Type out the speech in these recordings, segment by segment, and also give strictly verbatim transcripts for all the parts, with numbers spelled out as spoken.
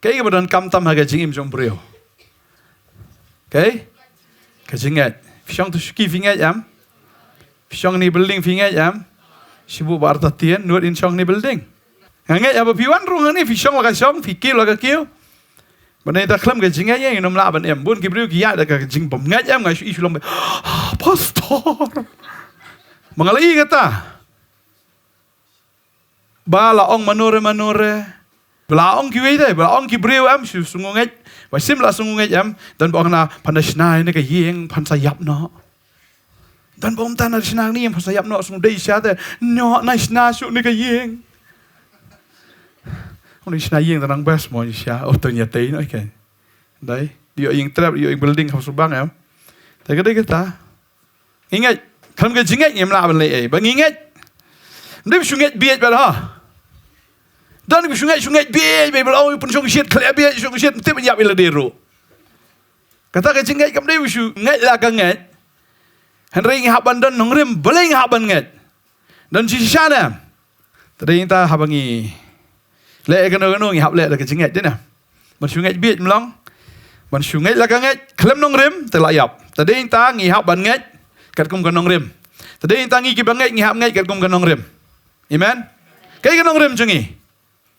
Kaei kaba donkam tam ha ka jingim jong u briew? Kaei? Ka jingngeit. Phi shong tu shuki phi ngeit em? Phi shong ni building phi ngeit em? Shi buh ba artatien, nud in shong ni building. Nga ngeit haba phi wan rung hangne, phi shong la ka shong, phi kiew la ka kiew. Ba nangta khlem ka jingngeit ngin ym lah ban im. Bun ki briew ki ïaid da ka jingbymngeit em, nga shu i shu long ba, "Ah, pastor." Ma nga la i kata. Ba la ong mano re mano re. Ba la ong kiwei de, ba la ong ki briew em, shu sngew ngeit. Ba shim la sngew ngeit em, don ba ong na phan da shna ïa kane ka ïing, phan sa ïap noh. Don ba ong tang na shna ïa kane ka ïing, phan sa ïap noh, sngew dei sha te. Noh na shna shuh kane ka ïing. Ong na shna ïing te nang best mo sha, oh, to ïa tei noh ïa ka. Dei, ïoh ïing trep, ïoh ïing building ha shu bang em. Te ka dei kata. Ngi ngeit, khlem ka jingngeit ngim lah ban leh ei, ba ngi ngeit. Ym dei ba shu ngeit bieit bad ha. Don ba shu ngeit, shu ngeit bieit, ba la ong pynshong shit, khleh bieit, shong shit, tip ïap ïa lade ruh. Kata ka jingngeit kam dei ba shu ngeit la ka ngeit. Hynrei ngi hap ban don nongrim, balei ngi hap ban ngeit? Don shisha ne? Te dei nangta haba ngi leh ïa kano kano ngi hap leh da ka jingngeit dei ne. Ban shu ngeit bieit ym long. Ban shu ngeit la ka ngeit khlem nongrim te la ïap. Te dei nangta ngi hap ban ngeit katkum ka nongrim. Te dei nangta ngi kiba ngeit ngi hap ngeit katkum ka nongrim. Amen. Kaei ka nongrim jong ngi?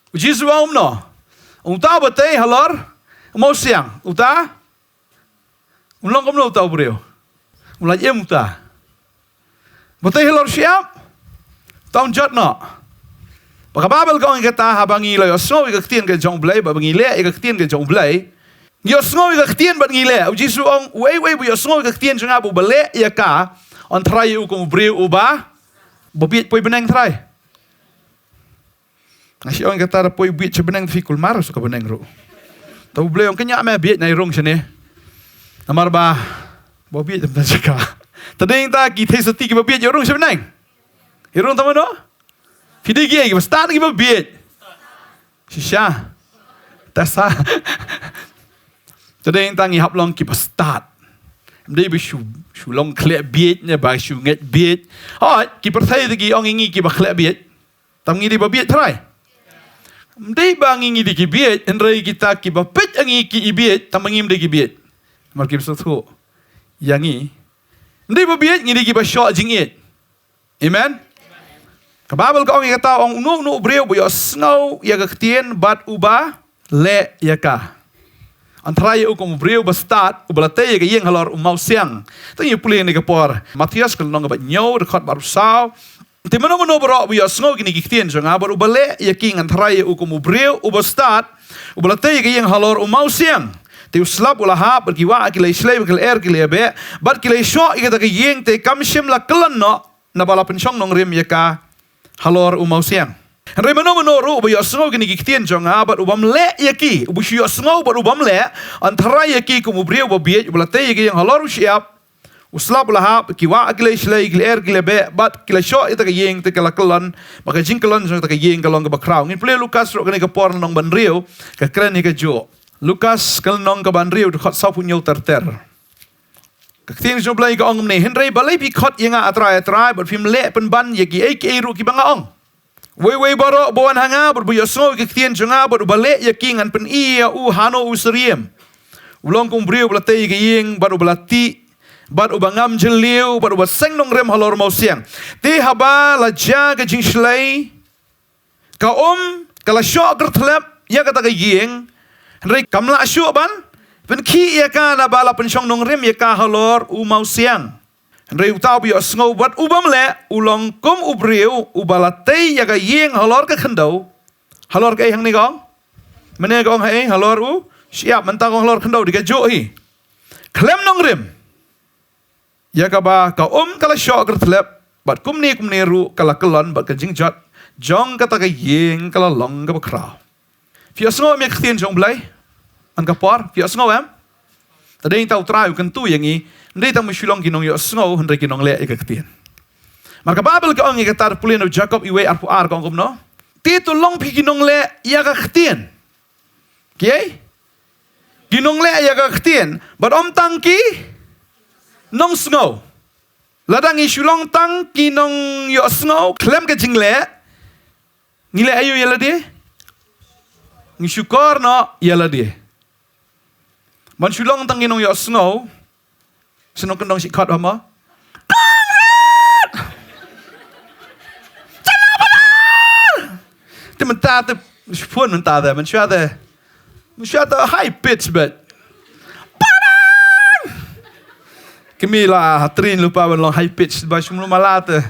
U Jisu u ong kumno? Uta uba tei halor u mawsiang. Uta Um long kumno uta u briew? Um lait im uta. Ba tei halor shyiap. Uta un jot noh. Ba ka Baibl ka ong ïa kata, haba ngi la ïohsngew ïa ka ktien ka jong U Blei, ba ngi leh ïa ka ktien ka jong U Blei. Ngi ïohsngew ïa ka ktien bad ngi leh. U Jisu u ong uei uei ba ïohsngew ïa ka ktien jong nga bad uba leh ïa ka, yn tharai ïa u kum u briew uba, ba bieit poi bneng tharai. Nga shu ong kata, da poi bieit sha bneng, phi kulmar sha ka bneng ruh. Te U Blei u ong, kynjah me, bieit na ïa rung shane. Namar ba, ba bieit tam ta jaka. Te dei nangta ki thei sati kiba bieit ïa rung sha bneng. Ïa rung tang mano? Phi dei kiei, kiba stad, kiba bieit? Shisha. Te sa. Te dei nangta ngi hap long kiba stad. Ym dei ba shu, shu long khleh bieit ne ba shu ngeit bieit. Hooid, ki pyrthei te ki ong ïa ngi kiba khleh bieit. Tang ngi dei ba bieit tharai? Ym dei ba ngi, ngi dei ki bieit, hynrei kita kiba peit ïa ngi ki i bieit, tang ba ngim dei ki bieit. Namar kiba sngewthuh ïa ngi. Ym dei ba bieit, ngi dei kiba shoh jingïeit. Amen. Ka Baibl ka ong ïa kata, ong uno uno u briew ba ïohsngew ïa ka ktien bad uba leh ïa ka, yn tharai ïa u kum u briew ba stad, uba la tei ïa ka ïing halor u mawsiang. Te ngi pule ïa kane ka por. Mathaios ka lynnong kaba hynñiew, dkhot ba arphew saw. Te mano mano baroh ba ïohsngew ïa kine ki ktien jong nga bad uba leh ïa ki, ngan tharai ïa u kum u briew uba stad, uba la tei ïa ka ïing halor u mawsiang. Te u slap u la hap, bad ki wah ki la shlei, bad ki lyer ki la beh, bad ki la shoh ïa kata ka ïing, te kam shym la kyllon noh, naba la pynshong nongrim ïa ka halor u mawsiang. Hynrei mano mano ruh uba ïohsngew ïa kine ki ktien jong nga bad u bym leh ïa ki, uba shu ïohsngew bad u bym leh, yn tharai ïa ki kum u briew ba bieit, uba la tei ïa ka ïing halor u shyiap. U slap u la hap, ki wah ki la shlei, ki lyer ki la beh, bad ki la shoh ïa kata ka ïing, te ka la kyllon, bad ka jingkyllon jong kata ka ïing ka long kaba khraw. Ngin pule Lukas ruh kane ka por, lynnong ba hynriew, ka kren ïa kajuh. Lukas ka lynnong kaba hynriew, dkhot sawphew hynñiew ter ter. Ka ktien jong U Blei ka ong kumne, hynrei balei phi khot ïa nga, A Trai, A Trai, bad phim leh pynban ïa kiei kiei ruh kiba nga ong? Uwei uwei baroh ba wan ha nga bad ba ïohsngew ïa ka ktien jong nga bad uba leh ïa ki, ngan pyni ïa u hano u syriem. U long kum u briew uba la tei ïa ka ïing bad uba la tih, bad uba ngam jylliew, bad uba seng nongrim halor u mawsiang. Te haba la jia ka jingshlei, ka um ka la shoh kyrthlep ïa kata ka ïing, hynrei kam lah shuh ban pynkhih ïa ka, naba la pynshong nongrim ïa ka halor u mawsiang. Hynrei uta uba ïohsngew bad u bym leh, u long kum u briew uba la tei ïa ka ïing halor ka khyndew. Halor kaei hangne ka ong? Mynne ka ong haei, halor u shyiap, mynta ka ong halor khyndew, dei kajuh hi. Khlem nongrim ïa kaba ka um ka la shoh kyrthlep, bad kumne kumne ruh ka la kyllon, bad ka jingjot jong kata ka ïing ka la long kaba khraw. Phi ïohsngew em ïa ka ktien jong U Blei man ka por? Phi ïohsngew em? Te dei nangta U Trai u kyntu ïa ngi, ym dei tang ba shu long ki nongïohsngew, hynrei ki nongleh ïa ka ktien. Namar ka Baibl ka ong ïa kata, pule na u Jakob wei arphew ar ka ong kumno? Te to long phi ki nongleh ïa ka ktien. Kiei? Ki nongleh ïa ka ktien. Bad ym tang ki nongsngew. Lada ngi shu long tang ki nongïohsngew khlem ka jingleh, ngi leh aïu ïa lade? Ngi shukor noh ïa lade. Ban shu long tang ngi nongïohsngew. Shu nongkyndong shi khot ba mo. Te mynta te, phone mynta te, mynshuwa te. Mynshuwa te high pitch bad. Kmie la ha train lypa ban long high pitch ba shum lu mala te.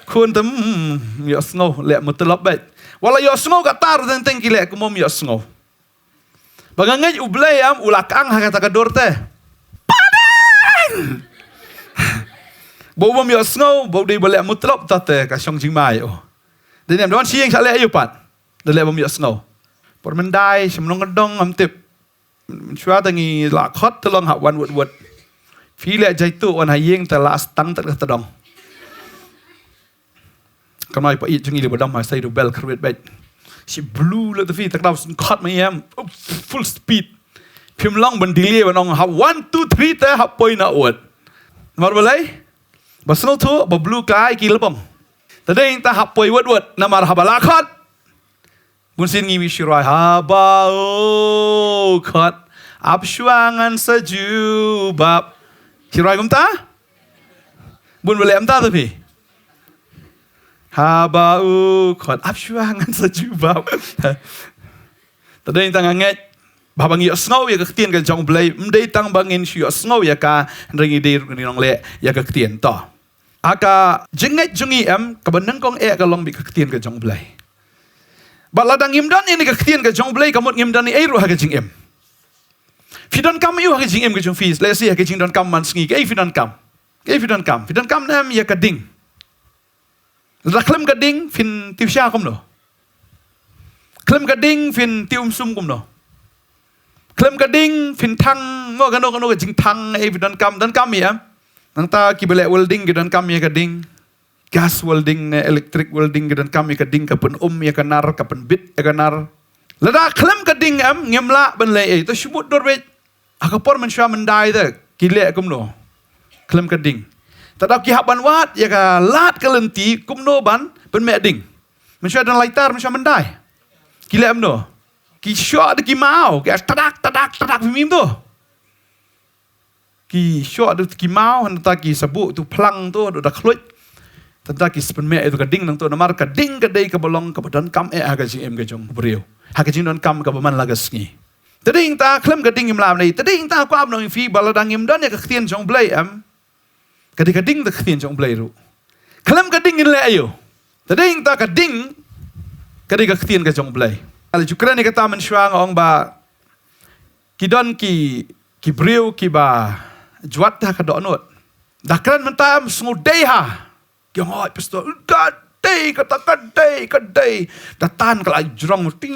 Khun te, mm, ïohsngew leh mutlop bad. Wat la ïohsngew kata ruh teng teng ki leh kumba ym ïohsngew. Ba nga ngeit U Blei em u la kang ha kata ka dur te. Ba u bym ïohsngew, ba u dei ba leh mutlop ta te ka shong jingma ïa u. Dei ne em, da wan sha ïing sha leh aïu pat. Da leh bym ïohsngew. Por myndai, shim nongkyndong ngam tip. Mynshuwa te ngi la khot te long ha wan wut wut. Phi leh jaitu wan ha ïing te la stang te ka tdong. Ka noi pa ïeit jong ngi li ba dam ha side u bel kyrwit bad. Shi blue la te phi te ka dau sngewkhot ma ïam. Full speed. Phim long ban delay ban ong hap one, two, three te hap poi na wut. Namar balei? Ba sngewthuh ba blue ka ai ki lbong. Te dei ta hap poi wut wut namar haba la khot. Bun sien ngi mih shi rwai haba u khot ap shuwa ngan sa jubab. Shi rwai kumta? Bun ba leh kumta te phi. Haba u khot ap shuwa ngan sa jubab. Te dei tang nga ngeit ba haba ngi ïohsngew ïa ka ktien ka jong U Blei, ym dei tang ba ngin shu ïohsngew ïa ka, hynrei ngi dei ruh ngi nongleh ïa ka ktien to. Ha ka jingngeit jong ngi em, kaba nyngkong eh ka long beit ka ktien ka jong U Blei. Bad lada ngim don ïa kane ka ktien ka jong U Blei, ka mut ngim don ei ruh ha ka jingim. Phi donkam aïu ha ka jingim ka jong phi, lehse ha ka jingdonkam man sngi, kaei phi donkam? Kaei phi donkam? Phi donkam ne em ïa ka ding? Lada khlem ka ding phin tip sha kumno? Khlem ka ding phin tip um sum kumno? Khlem ka ding phin thang mo kano kano ka jingthang, eh, phi donkam, donkam ïa em? Nangta kiba leh welding ki donkam ïa ka ding. Gas welding ne electric welding ki donkam ïa ka ding ka pyn-um ïa ka nar, ka pynbit ïa ka nar. Lada khlem ka ding em, ngim lah ban leh ei, to shu mut dur beit. Ha ka por mynshuwa myndai te ki leh kumno? Khlem ka ding. Te da ki hap ban wad ïa ka lad ka lynti kumno ban pynmeh ding. Mynshuwa don lighter mynshuwa myndai. Ki leh kumno? Ki shoh da ki maw, ki tadak tadak tadak, phi mih to. Ki shoh da ki maw, hynda ki sa buh tu phlang tu da khluit. Tangba ki sa pynmeh ïa tu ka ding nangtu namar ka ding ka dei kaba long kaba donkam eh ha ka jingim ka jong u briew. Ha ka jingdonkam kaba man la ka sngi. Te dei ta khlem ka ding ngim lah ban leh ei. Te dei ta kwah ban ong ïa phi ba lada ngim don ïa ka ktien jong U Blei em, ka dei ka ding da ka ktien jong U Blei ruh. Khlem ka ding ngin leh aïu? Te dei ta ka ding ka dei ka ktien ka jong U Blei. Ala ju kren ïa kata mynshuwa nga ong ba ki don ki, ki briew kiba jwat ha ka dohnud. Da kren mynta em sngewdei ha. Ki ong oi pastor, ka dei kata, ka dei, ka dei. Da tan ka la jrong, ting,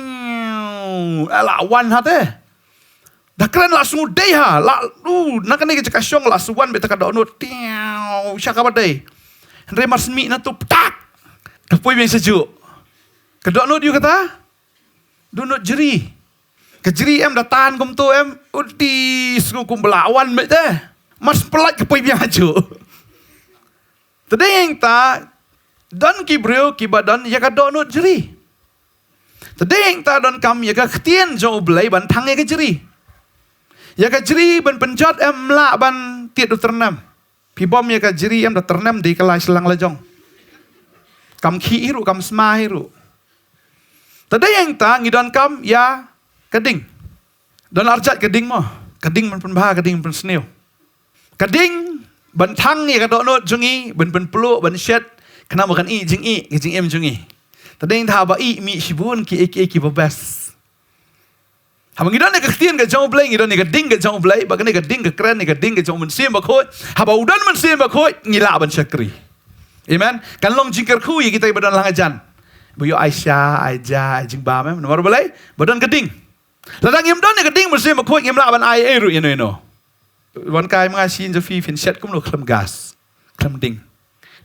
eh, la wan ha te. Da kren la sngewdei ha, la, u, na kane ka jaka shong la sa wan beit ta ka dohnud, ting, sha kaba dei. Hynrei mar shu mih na tu ptak. Ka poi biang sha juh. Ka dohnud ïu kata? Dohnud jri. Ka jri em da tan kumtu em, u dei sngew kumba la wan beit te. Mar shu pyllait ka poi biang ha juh. Te dei ta don ki briew kiba don ïa ka dohnud jri. Te dei ta donkam ïa ka ktien jong U Blei ban thang ïa ka jri. Ïa ka jri ban pynjot em lah ban tied u tyrnem. Phi bom ïa ka jri em da tyrnem dei ka la shlang la jong. Kam khih hi ruh kam sma hi ruh. Te dei ta ngi donkam ïa ka ding. Don arjat ka ding mo. Ka ding ban pynbha, ka ding ban pynsniew. Ka ding ban thang ïa ka dohnud jong ngi, ban pynpluh, ban shet, khnang ba kan ih jingih, ka jingim jong ngi. Te dei ta haba ih mih shibun kiei kiei kiba best. Haba ngi don ïa ka ktien ka jong U Blei, ngi don ïa ka ding ka jong U Blei, ba kane ka ding ka kren ïa ka ding ka jong U Mynsiem Bakhuid. Haba u don Mynsiem Bakhuid, ngi lah ban shakri. Amen. Kan long jingkyrkhu ïa kita kiba don lang hajan. Ba ïoh ai sha, ai ja, ai jingbam em. Namar balei? Ba don ka ding. Lada ngim don ïa ka ding Mynsiem Bakhuid ngim lah ban ai ei ruh ïano ïano. Wan kai ma nga sien ja phi phin shet kumno khlem gas. Khlem ding.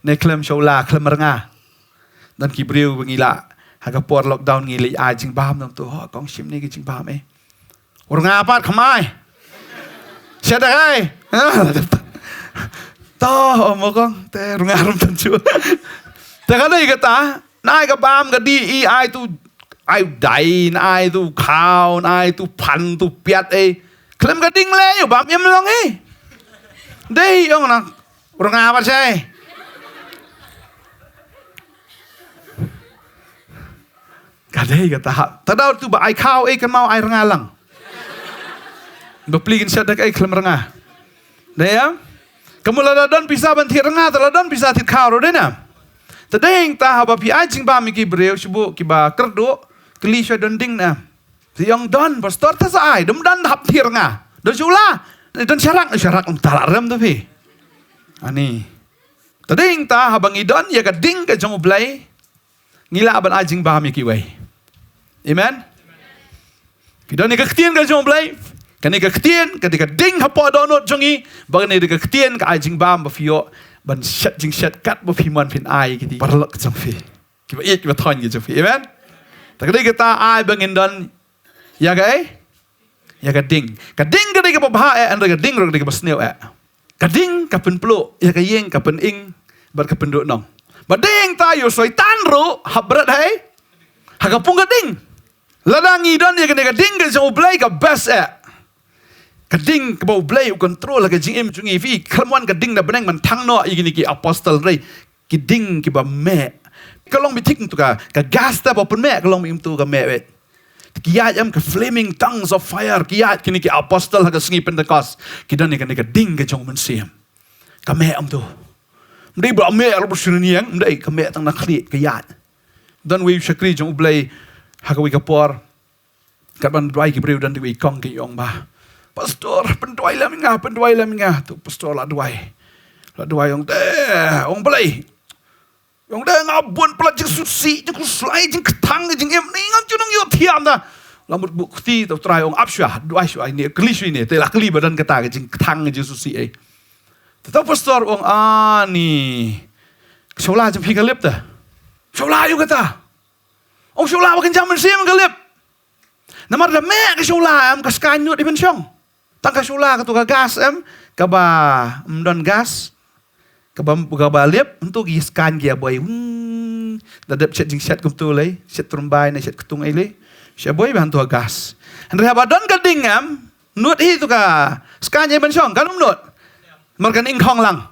Ne khlem shola, khlem rnga. Don ki briew ba ngi lah ha ka por lockdown ngi leit ai jingbam nangtu. Ho kong shim ne ki jingbam eh. Rnga pat khamai. Shet da kai. To mo kong te rnga rum tan chu. Te ka dei kata. Nai ka bam ka dih i ai tu. Ai u dai, na ai tu khaw, na ai tu phan, tu piat, eh. Khlem ka ding lei, u bam im long, eh. Dei, ong na. Rnga ba chai. Ka dei kata ha. Ta dau tu ba ai khaw, eh, kan mau ai rnga lang. Ba pli kin shat dak, eh, khlem rnga. Dei ya? Ka mut lada don pisa ban thied rnga, ta la don pisa thied khaw ruh dei na. Ta dei ta haba phi ai jingbam ïa ki briew shibun kiba kyrduh, kylli shuwa don ding na. Te ong don, pastor, ta sa ai, dum don hap thied rnga. Don shu la, don sharak, sharak ym ta la rem tu phi. Ani. Ta dei ta haba ngi don ïa ka ding ka jong U Blei. Ngi lah ban ai jingbam ïa kiwei. Amen. Phi don ïa ka ktien ka jong U Blei. Kane ka ktien ka dei ka ding hapoh dohnud jong ngi. Ba kane dei ka ktien ka ai jingbam ba phi ïoh ban shet jingshet kat ba phi mon phin ai ïa ki paralok jong phi, kiba ïeit kiba thoiñ ki jong phi. Amen. Ta ka dei kata ai ba ngin don ïa ka, eh? Ïa ka ding. Ka ding ka dei kaba bha, eh, hynrei ka ding ruh ka dei kaba sniew, eh. Ka ding ka pynpluh ïa ka ïing, ka pyning bad ka pynduhnong. Ba dei ta ïa u Soitan ruh hap bret ha, eh? Ha ka pung ka ding. Lada ngi don ïa kane ka ding ka jong U Blei ka best, eh. Ka ding kaba U Blei u control ha ka jingim jong ngi. Phi khlem wan ka ding da bneng ban thang noh ïa kine ki apostol, hynrei ki ding kiba meh. Ka long beit thik tu ka, ka gas ta ba pynmeh, ka long beit tu ka meh, eh. Ki ïaid em ka flaming tongues of fire, ki ïaid kine ki apostol ha ka sngi Pentecost. Ki don ïa kane ka ding ka jong U Mynsiem. Ka meh em tu. Ym dei ba meh ruh ba shu rniang, ym dei, ka meh tang na khlieh ka ïaid. Don wei u shakri jong U Blei ha kawei ka por. Kat ban duwai ki briew, don wei kong ki ong ba, "Pastor, pynduwai lem ïa nga, pynduwai lem ïa nga." Tu pastor la duwai. La duwai ong, "Te, ong balei?" Ong, "Te nga bun palat jingsngewsih, jingkhuslai, jingkthang, jingim, ne ngam ju nang ïoh thiam da." La mut buh kti, tu Trai ong, "Ap shuwa, duwai shuwa ine, kylli shuwa ine." Te la kylli ba don kata ka jingkthang, jingsngewsih, eh. Te tu pastor ong, "Ani, shawla jong phi ka lip te?" "Shawla ïa kata." Ong, "Shawla ba kynja mynsiem ka lip." Namar da meh ka shawla em, ka skaiñ nud i ban shong. Tang ka shawla katu ka gas em, kaba ym don gas, kaba, kaba lip, hyntu ki skaiñ ki ïa boi. Hmm. Da dep shet jingshet kumtu lei, shet tyrbai ne shet ktung ei lei. Shet boi ba hyntu ka gas. Hynrei haba don ka ding em, nud hi tu ka skaiñ i ban shong, kan ym nud. Namar kan ingkhong lang.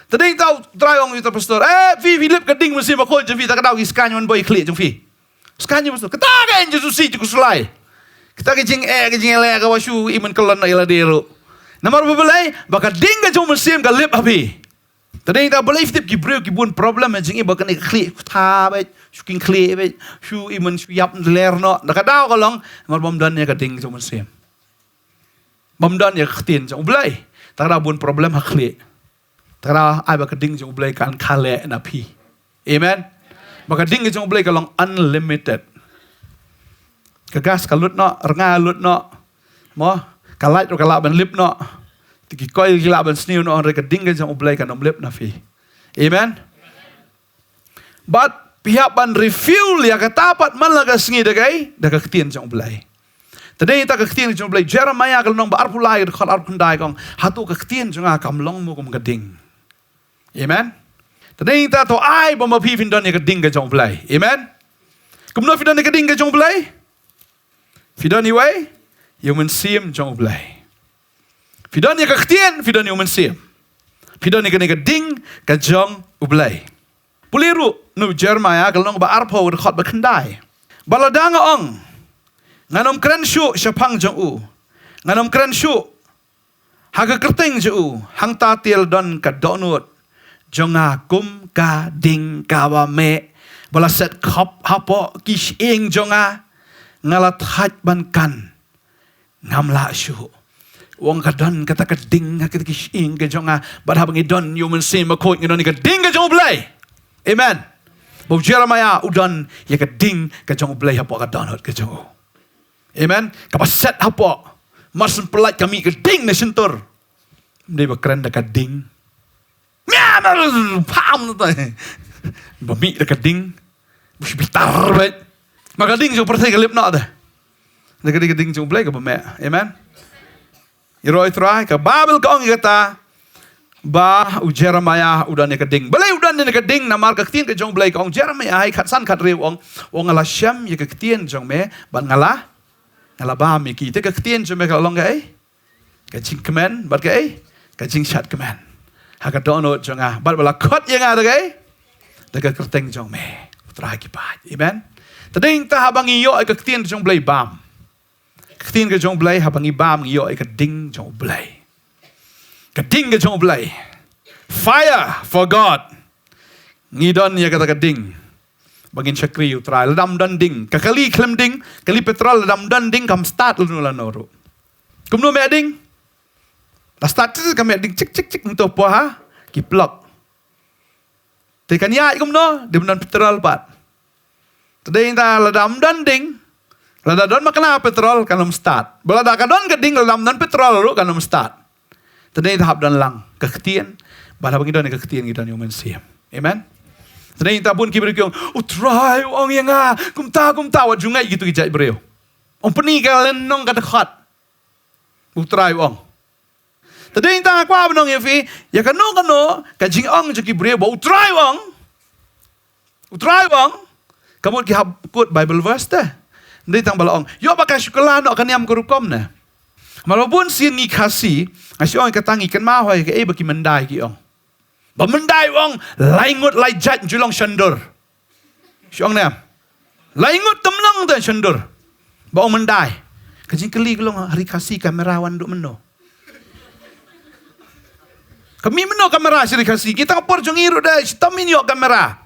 Ta dei ta u Trai ong ïa uta pastor, "Eh, phi, phi lip ka ding mynsiem bakhuid jong phi, ta ka daw ki skaiñ wan boi khlieh jong phi." Skaiñ ïa u pastor. Kata ka jingsngewsih, jingkhuslai. Kata ka jingeh, ka jingeh leh kaba shu i man ka lon ïa lade ruh. Namar ba balei, ba ka ding ka jong u Mynsiem ka lip ha phi. Ta dei ta balei phi tip ki briew ki bun problem ha jingim ba kane ka khlieh kata beit, shu king khlieh beit, shu i man shu ïap ler noh. Da ka daw ka long, namar bym don ïa ka ding jong u Mynsiem. Bym don ïa ka ktien jong U Blei. Ta ka daw bun problem ha khlieh. Ta ka daw ai ba ka ding jong U Blei kan kha leh na phi. Amen. Ba ka ding jong U Blei ka long unlimited. Ka gas ka lut noh, rnga lut noh. Mo, ka light ruh ka lah ban lip noh. Te ki koil ki lah ban sniew noh, hynrei ka ding jong U Blei kan ym lip na phi. Amen. Bad phi hap ban refuel ïa kata pat man la ka sngi da kaei, da ka ktien jong U Blei. Ta dei ta ka ktien jong U Blei, Jeremiah ka lynnong ba arphew lai, ka dkhot arphew khyndai ka ong, "Hato ka ktien jong nga kam long mo kum ka ding?" Amen. Ta dei ta to ai ba ma phi phin don ïa ka ding ka jong U Blei. Amen. Kumno phi don ïa ka ding ka jong U Blei? Phi don ïa uwei, ïa u Mynsiem jong U Blei. Phi don ïa ka ktien, phi don ïa u Mynsiem. Phi don ïa kane ka ding ka jong U Blei. Pule ruh na u Jeremiah ka lynnong ba arphew, ka dkhot ba khyndai. Ba lada nga ong, "Ngan ym kren shuh shaphang jong u, ngan ym kren shuh ha ka kyrteng jong u," hangta te la don ka dohnud jong nga kum ka ding kaba meh ba la set khop hapoh ki shyieng jong nga, nga la thait ban kan, ngam lah shuh. U ong ka don kata ka ding ha kata ki shyieng ka jong nga. Bad haba ngi don ïa u Mynsiem Bakhuid ngi don ïa ka ding ka jong U Blei. Amen. Ba u Jeremiah u don ïa ka ding ka jong U Blei hapoh ka dohnud ka jong u. Amen. Kaba set hapoh. Mar syn pyllait ka mih ka ding na shyntur. Ym dei ba kren da ka ding. Mia, mia, pam na tai. Ba mih da ka ding. Ba shu bitar beit. Ma ka ding jong pyrthei ka lip noh te. Da ka ding, ka ding jong U Blei kaba meh. Amen. Ïaroh ïa U Trai, ka Baibl ka ong ïa kata. ba u Jeremiah u don ïa ka ding. Balei u don ïa ka ding? Namar ka ktien ka jong u Blei ka ong, Jeremiah, ha khatsan khatriew u ong, u ong, nga la shem ïa ka ktien jong me, bad nga la, nga la bam ïa ki. Te ka ktien jong me ka la long kaei? Ka jingkmen, bad kaei? Ka jingshad kmen ha ka dohnud jong nga, bad ba la khot ïa nga da kaei? Da ka kyrteng jong me. U Trai ki paid. Amen. Te dei nangta haba ngi ïoh ïa ka ktien jong u Blei bam. Ka ktien ka jong u Blei, haba ngi bam, ngi ïoh ïa ka ding jong u Blei. Ka ding ka jong u Blei. Fire for God. Ngi don ïa kata ka ding ba ngin shakri ïa u Trai. Lada ym don ding, ka kali khlem ding, kali petrol, lada ym don ding kam start lano lano ruh. Kumno mih ding? La start, ka mih ding chik chik chik, mynta poi ha ki plug. Te kan ïaid kumno? Dei ban don petrol pat. Te dei nangta lada ym don ding, lada don makna petrol kan ym start. Bad lada ka don ka ding, lada ym don petrol ruh kan ym start. Te dei nangta hap don lang ka ktien. Bad haba ngi don ka ktien, ngi don ïa u Mynsiem. Amen. Te dei nangta bun ki briew ki ong, u Trai u ong ïa nga kumta kumta, wat ju ngeit kito ki jait briew. Ong pyni ka lynnong, ka dkhot. U Trai u ong. Te dei nangta nga kwah ban ong ïa phi, ïa kano kano ka jingong jong ki briew ba u Trai u ong, u Trai u ong, ka mut ki hap quote Bible verse te. Dei tang ba la ong, ïoh ba ka shu kylla noh ka niam ka rukom ne. Namar ba bun sien ngi Khasi, nga shu ong ïa kata, ngi kynmaw hi kaei ba ki Myndai ki ong. Ba Myndai u ong, lai ngut lai jait, ym ju long shondur. Shu ong ne em? Lai ngut te ym long te shondur. Ba ong Myndai. Ka jingkylli ka long, ha ri Khasi kamera wan naduh mynno? Ka mih mynno kamera sha ri Khasi? Kita ka por jong ngi ruh dei shitom ngin ïoh kamera.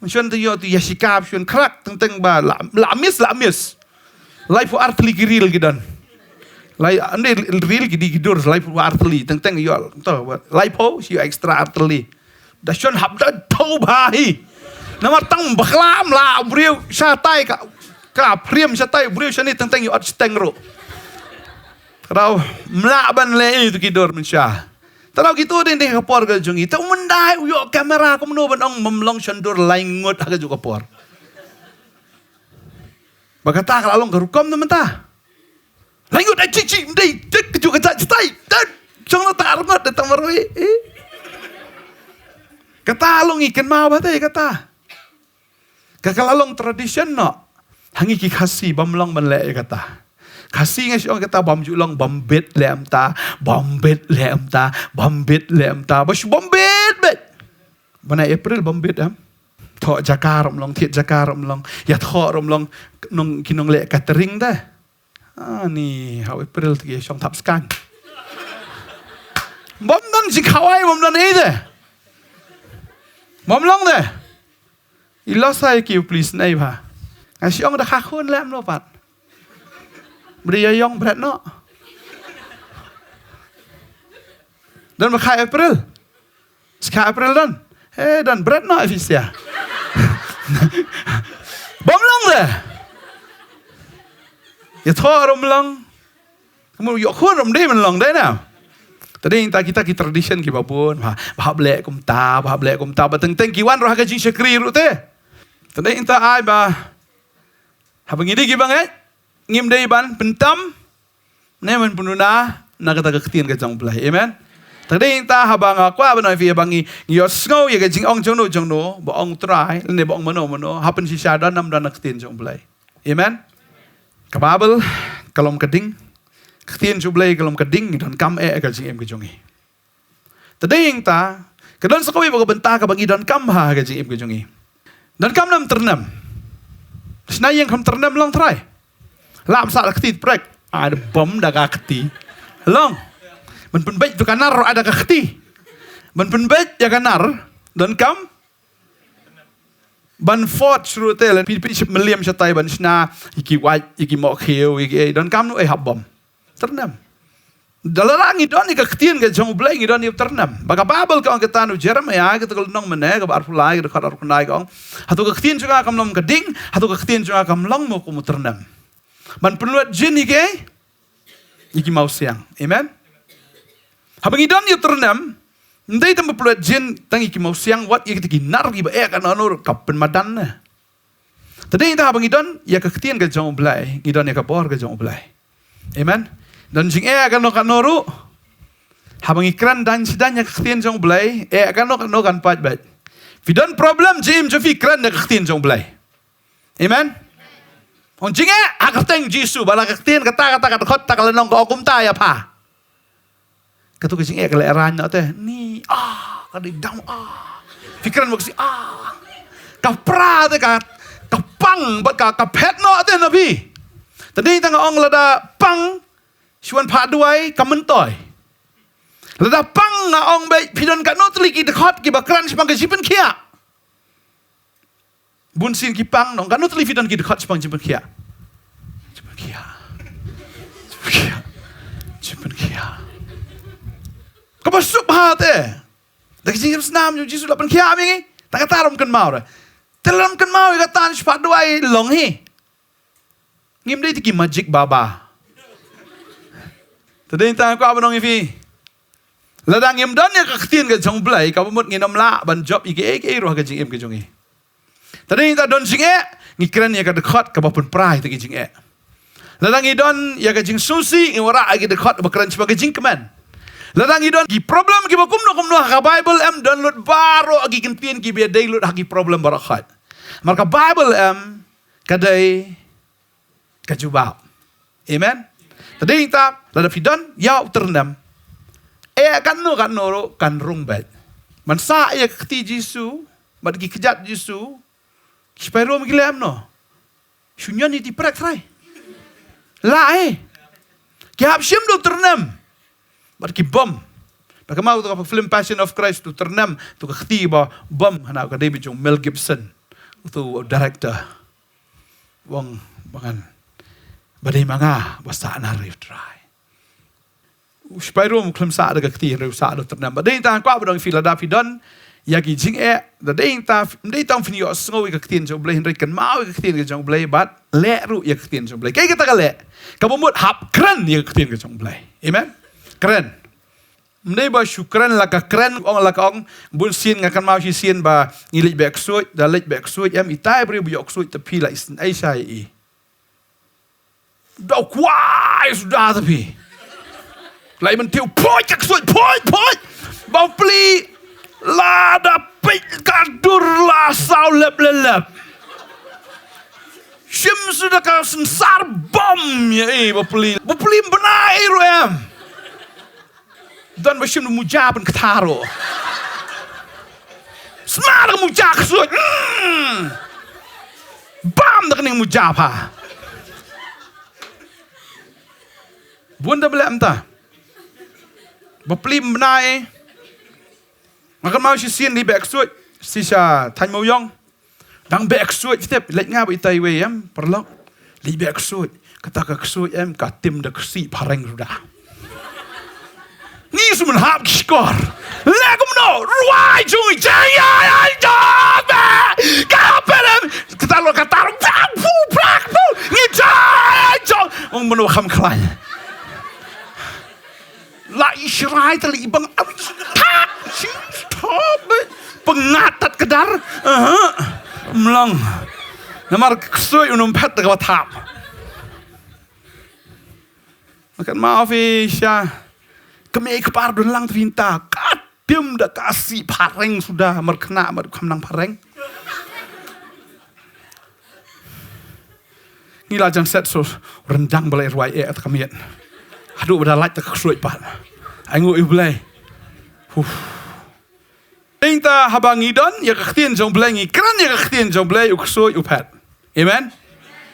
Mynshuwa te ïoh te ïa shikap shun khrak, teng teng ba la, la miss, la miss. Laiphew ar tylli ki reel ki don. Lai, ym dei reel, ki dei ki dur, laiphew ar tylli, teng teng ïoh, to, laiphew, shi ïoh extra ar tylli. Da shon hap da thaw bha hi. Namar tang bakla ym lah u briew shatai, ka, ka frame shatai u briew shane, teng teng ïoh ot shiteng ruh. Ka dei ym lah ban leh ïa kito ki dur mynshuwa. Te dei kito dei, dei ka por ka jong ngi. Te u Myndai u ïoh kamera kumno ban ong ym long shondur lai ngut ha kajuh ka por? Ba kata ka la long ka rukom na mynta. Lai ngut ai chi chi, ym dei, dei kajuh ka jait shatai. Dei, shong na ta ar ngut, dei tang marwei. Eh. Kata long ngi kynmaw ba te kata. Ka, ka la long tradition noh ha ngi ki Khasi, bym long ban leh ïa kata. Khasi nga shu ong kata, bym ju long, bym bit leh mynta, bym bit leh mynta, bym bit leh mynta, ba shu bym bit bit. Bnai April bym bit em. Thoh jaka ruh ym long, thied jaka ruh ym long, ïathoh ruh ym long, nong, ki nongleh catering te. Ani, ha u April te ki shong thap skaiñ. Bym don jingkhawai, bym don ei te. Bym long te. I los ai ki u police nei bha. Nga shu ong da kha khun leh mlo pat. Bri ïa ïong bret noh. Don ba kha April. Ska April don. Eh, don bret noh office ïa. Bym long te. Ïathoh ruh ym long. Ka mut ïoh khun ruh ym dei ban long, dei ne em? Te dei nangta kita ki tradition kiba bun, ba, ba hap leh kumta, ba hap leh kumta, ba teng teng ki wan ruh ha ka jingshakri ruh te. Te dei nangta ai ba haba ngi dei kiba ngeit, ngim dei ban pyntam ne ban pynduna na kata ka ktien ka jong u Blei. Amen. Te dei nangta haba nga kwah ban ong ïa phi, haba ngi, ngi ïohsngew ïa ka jingong jong no jong no, ba ong Trai lane ba ong mano mano, hap pynshisha don ne ym don na ka ktien jong u Blei. Amen. Ka Baibl ka long ka ding, ka ktien jong u Blei ka long ka ding, ngi donkam eh ha ka jingim ka jong ngi. Te dei nangta ka don sa kawei pat ka bynta kaba ngi donkam ha ka jingim ka jong ngi. Donkam ne ym tyrnem? Shna ïing kham tyrnem long trai? Lah ban sah da ka kti, prek. Ai da bom da ka kti. Long. Ban pynbeit ïa ka nar ai da ka kti. Ban pynbeit ïa ka nar donkam ban fot shuh te, lane phi, phi shim meliam shatai ban shna ïa ki wait, ïa ki mohkhiew, ïa ki ei, donkam noh ei, hap bom? Tyrnem. Da lada ngi don ïa ka ktien ka jong u Blei, ngi don ïa u tyrnem. Ba ka Baibl ka ong, kata u Jeremaïah, kata ka lynnong mynne kaba arphew lai, ka dkhot arphew khyndai ka ong, hato ka ktien jong nga kam long ka ding, hato ka ktien jong nga kam long mo kum u tyrnem, ban pynlut jin ïa ki ei? Ïa ki mawsiang. Amen. Haba ngi don ïa u tyrnem, ym dei tang ba pynlut jin tang ïa ki mawsiang, wat ïa kita ki nar kiba eh kano kano ruh ka pynmadan ne. Te dei nangta haba ngi don ïa ka ktien ka jong u Blei, ngi don ïa ka bor ka jong u Blei. Amen. Don jingeh kano kano ruh, Haba ngi kren dang sdang ïa ka ktien jong U Blei, eh, kano kano kan pait beit. Phi don problem jingim jong phi, kren ïa ka ktien jong U Blei. Amen. Ong jingeh ha ka kyrteng Jisu, ba la ka ktien kata kata ka dkhot ta ka lynnong ka ong kumta ïa pha. Katu ka jingeh ka lehrain noh te. Ni, ah, ka dei dam, ah. Phi kren bok si, ah. Ka pra te ka, ka pang bad ka, ka phet noh te na phi. Tadi tang ong lada pang, shu wan phah duwai, ka myntoi. Lada pang nga ong beit, phi don katno tylli ki dkhot kiba kren shaphang ka jingpynkhiah. Bun sien ki pang, nong katno tylli phi don ki dkhot shaphang jingpynkhiah. Jingpynkhiah. Jingpynkhiah. Jingpynkhiah. Kaba suk bha te. Da ka jingim snam jong Jisu la pynkhiah ïa ngi. Tang kata ruh ym kynmaw re. Te lada ym kynmaw ïa kata, shu phah duwai long hi. Ngim dei te ki magic baba. Te dei tang kwah ban ong ïa phi, lada ngim don ïa ka ktien ka jong U Blei, kaba mut ngin ym lah ban jop ïa kiei kiei ruh ha ka jingim ka jong ngi. Te dei tang don jingeh, ngi kren ïa ka dkhot kaba pynpra ïa ki jingeh. Lada ngi don ïa ka jingsngewsih, ngi wanrah ïa ki dkhot ba kren shaphang ka jingkmen. Lada ngi don ki problem kiba kumno kumno, ha ka Baibl em don lut baroh ki kyntien kiba dei lut ha ki problem baroh khoit. Namar ka Baibl em ka dei ka jubab. Amen. Te dei tang lada phi don ïa u tyrnem, eh, katno katno ruh kan rung beit. Man sah ïa ka kti Jisu bad ki kjat Jisu, ki sipai Rom ki leh kumno? Shu ñion ïa ki prek trai. La eh. Ki hap shim da u tyrnem bad ki bom. Ba kynmaw tu ka film Passion of Christ, tu tyrnem, tu ka kti ba bom, hana ka dei beit jong Mel Gibson, tu director. Wang bangan. Ba dei ma nga ba sah na ri u Trai. U sipai Rom u khlem sah da ka kti, hynrei u sah da u tyrnem. Ba dei tang kwah ba dang phi, lada phi don ïa ki jingeh, da dei tang, dei tang phin ïohsngew ïa ka ktien jong U Blei, hynrei kynmaw ïa ka ktien ka jong U Blei bad leh ruh ïa ka ktien jong U Blei. Kaei kata ka leh? Kaba mut hap kren ïa ka ktien ka jong U Blei. Amen. Kren. Ym dei ba shu kren la ka kren, ong la ka ong. Bun sien nga kynmaw shisien ba ngi leit beh ksuid, da leit beh ksuid em, itai briew ba ïoh ksuid te phi la isynei shai i. Da kwai suda te phi. La i mynta u poi ka ksuid, poi, poi. Ba u pli la da peit ka dur la saw lep lep lep. Shim suda ka sensar bom ïa i ba u pli. Ba u pli ym bna i ruh em. Don ba shim da ka muja ban kthar ruh. Sma da ka muja ksuid. Mm. Bam da kane ka muja pha. Bun da ba leh mynta. Ba pli ym bna i. Nga kynmaw shisien leit beh ksuid. Shisha thaiñ Mawïong. Dang beh ksuid, tip, leit nga bad itai iwei em, paralok. Leit beh ksuid, kata ka ksuid em, ka tim da ka ksih phareng suda. Ngi shu mynhap ki shkor. Leh kumno, rwai jong i, jai, ai, ai, jong, beh, ka pet em, kata lo, kata lo, brak, bu, brak, bu, ngi jai, jong. Ong mano kham khlaiñ. La i shrai ta la i bang. Thap, shi, thap, eh. Pyngat tat ka dar. Aha. Mlong. Namar ksuid un ym phet da kaba thap. Makan ma ofi sha. Kmie kpar don lang trinta. Ka tim da ka ksih phareng suda, mar khynnah mar kham nang phareng. Ngi la jan set so ryndang ba la i rwai eh ta ka miet. Haduh ba da lait ta ka ksuid pat. Ainguh ïa U Blei. Huh. Ing ta haba ngi don ïa ka ktien jong U Blei, ngi kren ïa ka ktien jong U Blei, u ksuid u phet. Amen.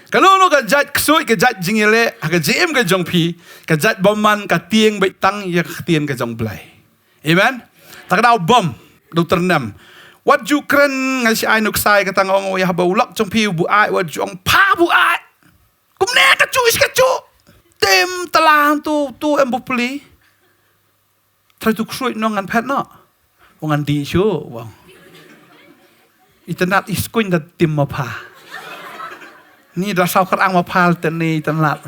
Kano kano ka jait ksuid, ka jait jingïaleh ha ka jingim ka jong phi, ka jait bymman ka tieng beit tang ïa ka ktien ka jong U Blei. Amen. Ta ka daw bom, daw tyrnem. Wat ju kren, nga shi ai nuksa ïa kata, nga ong ïa haba u lok jong phi u buaid, wat ju ong pha buaid. Kumne ka ju is ka ju. Tim tala tu tu em bapli. Trai tu ksuid nong ngan phet noh. Ong ngan dih shuh, ong. Itynnad i skuin da tim ma pha. Ni da saw kar ang ma pha te ni itynnad.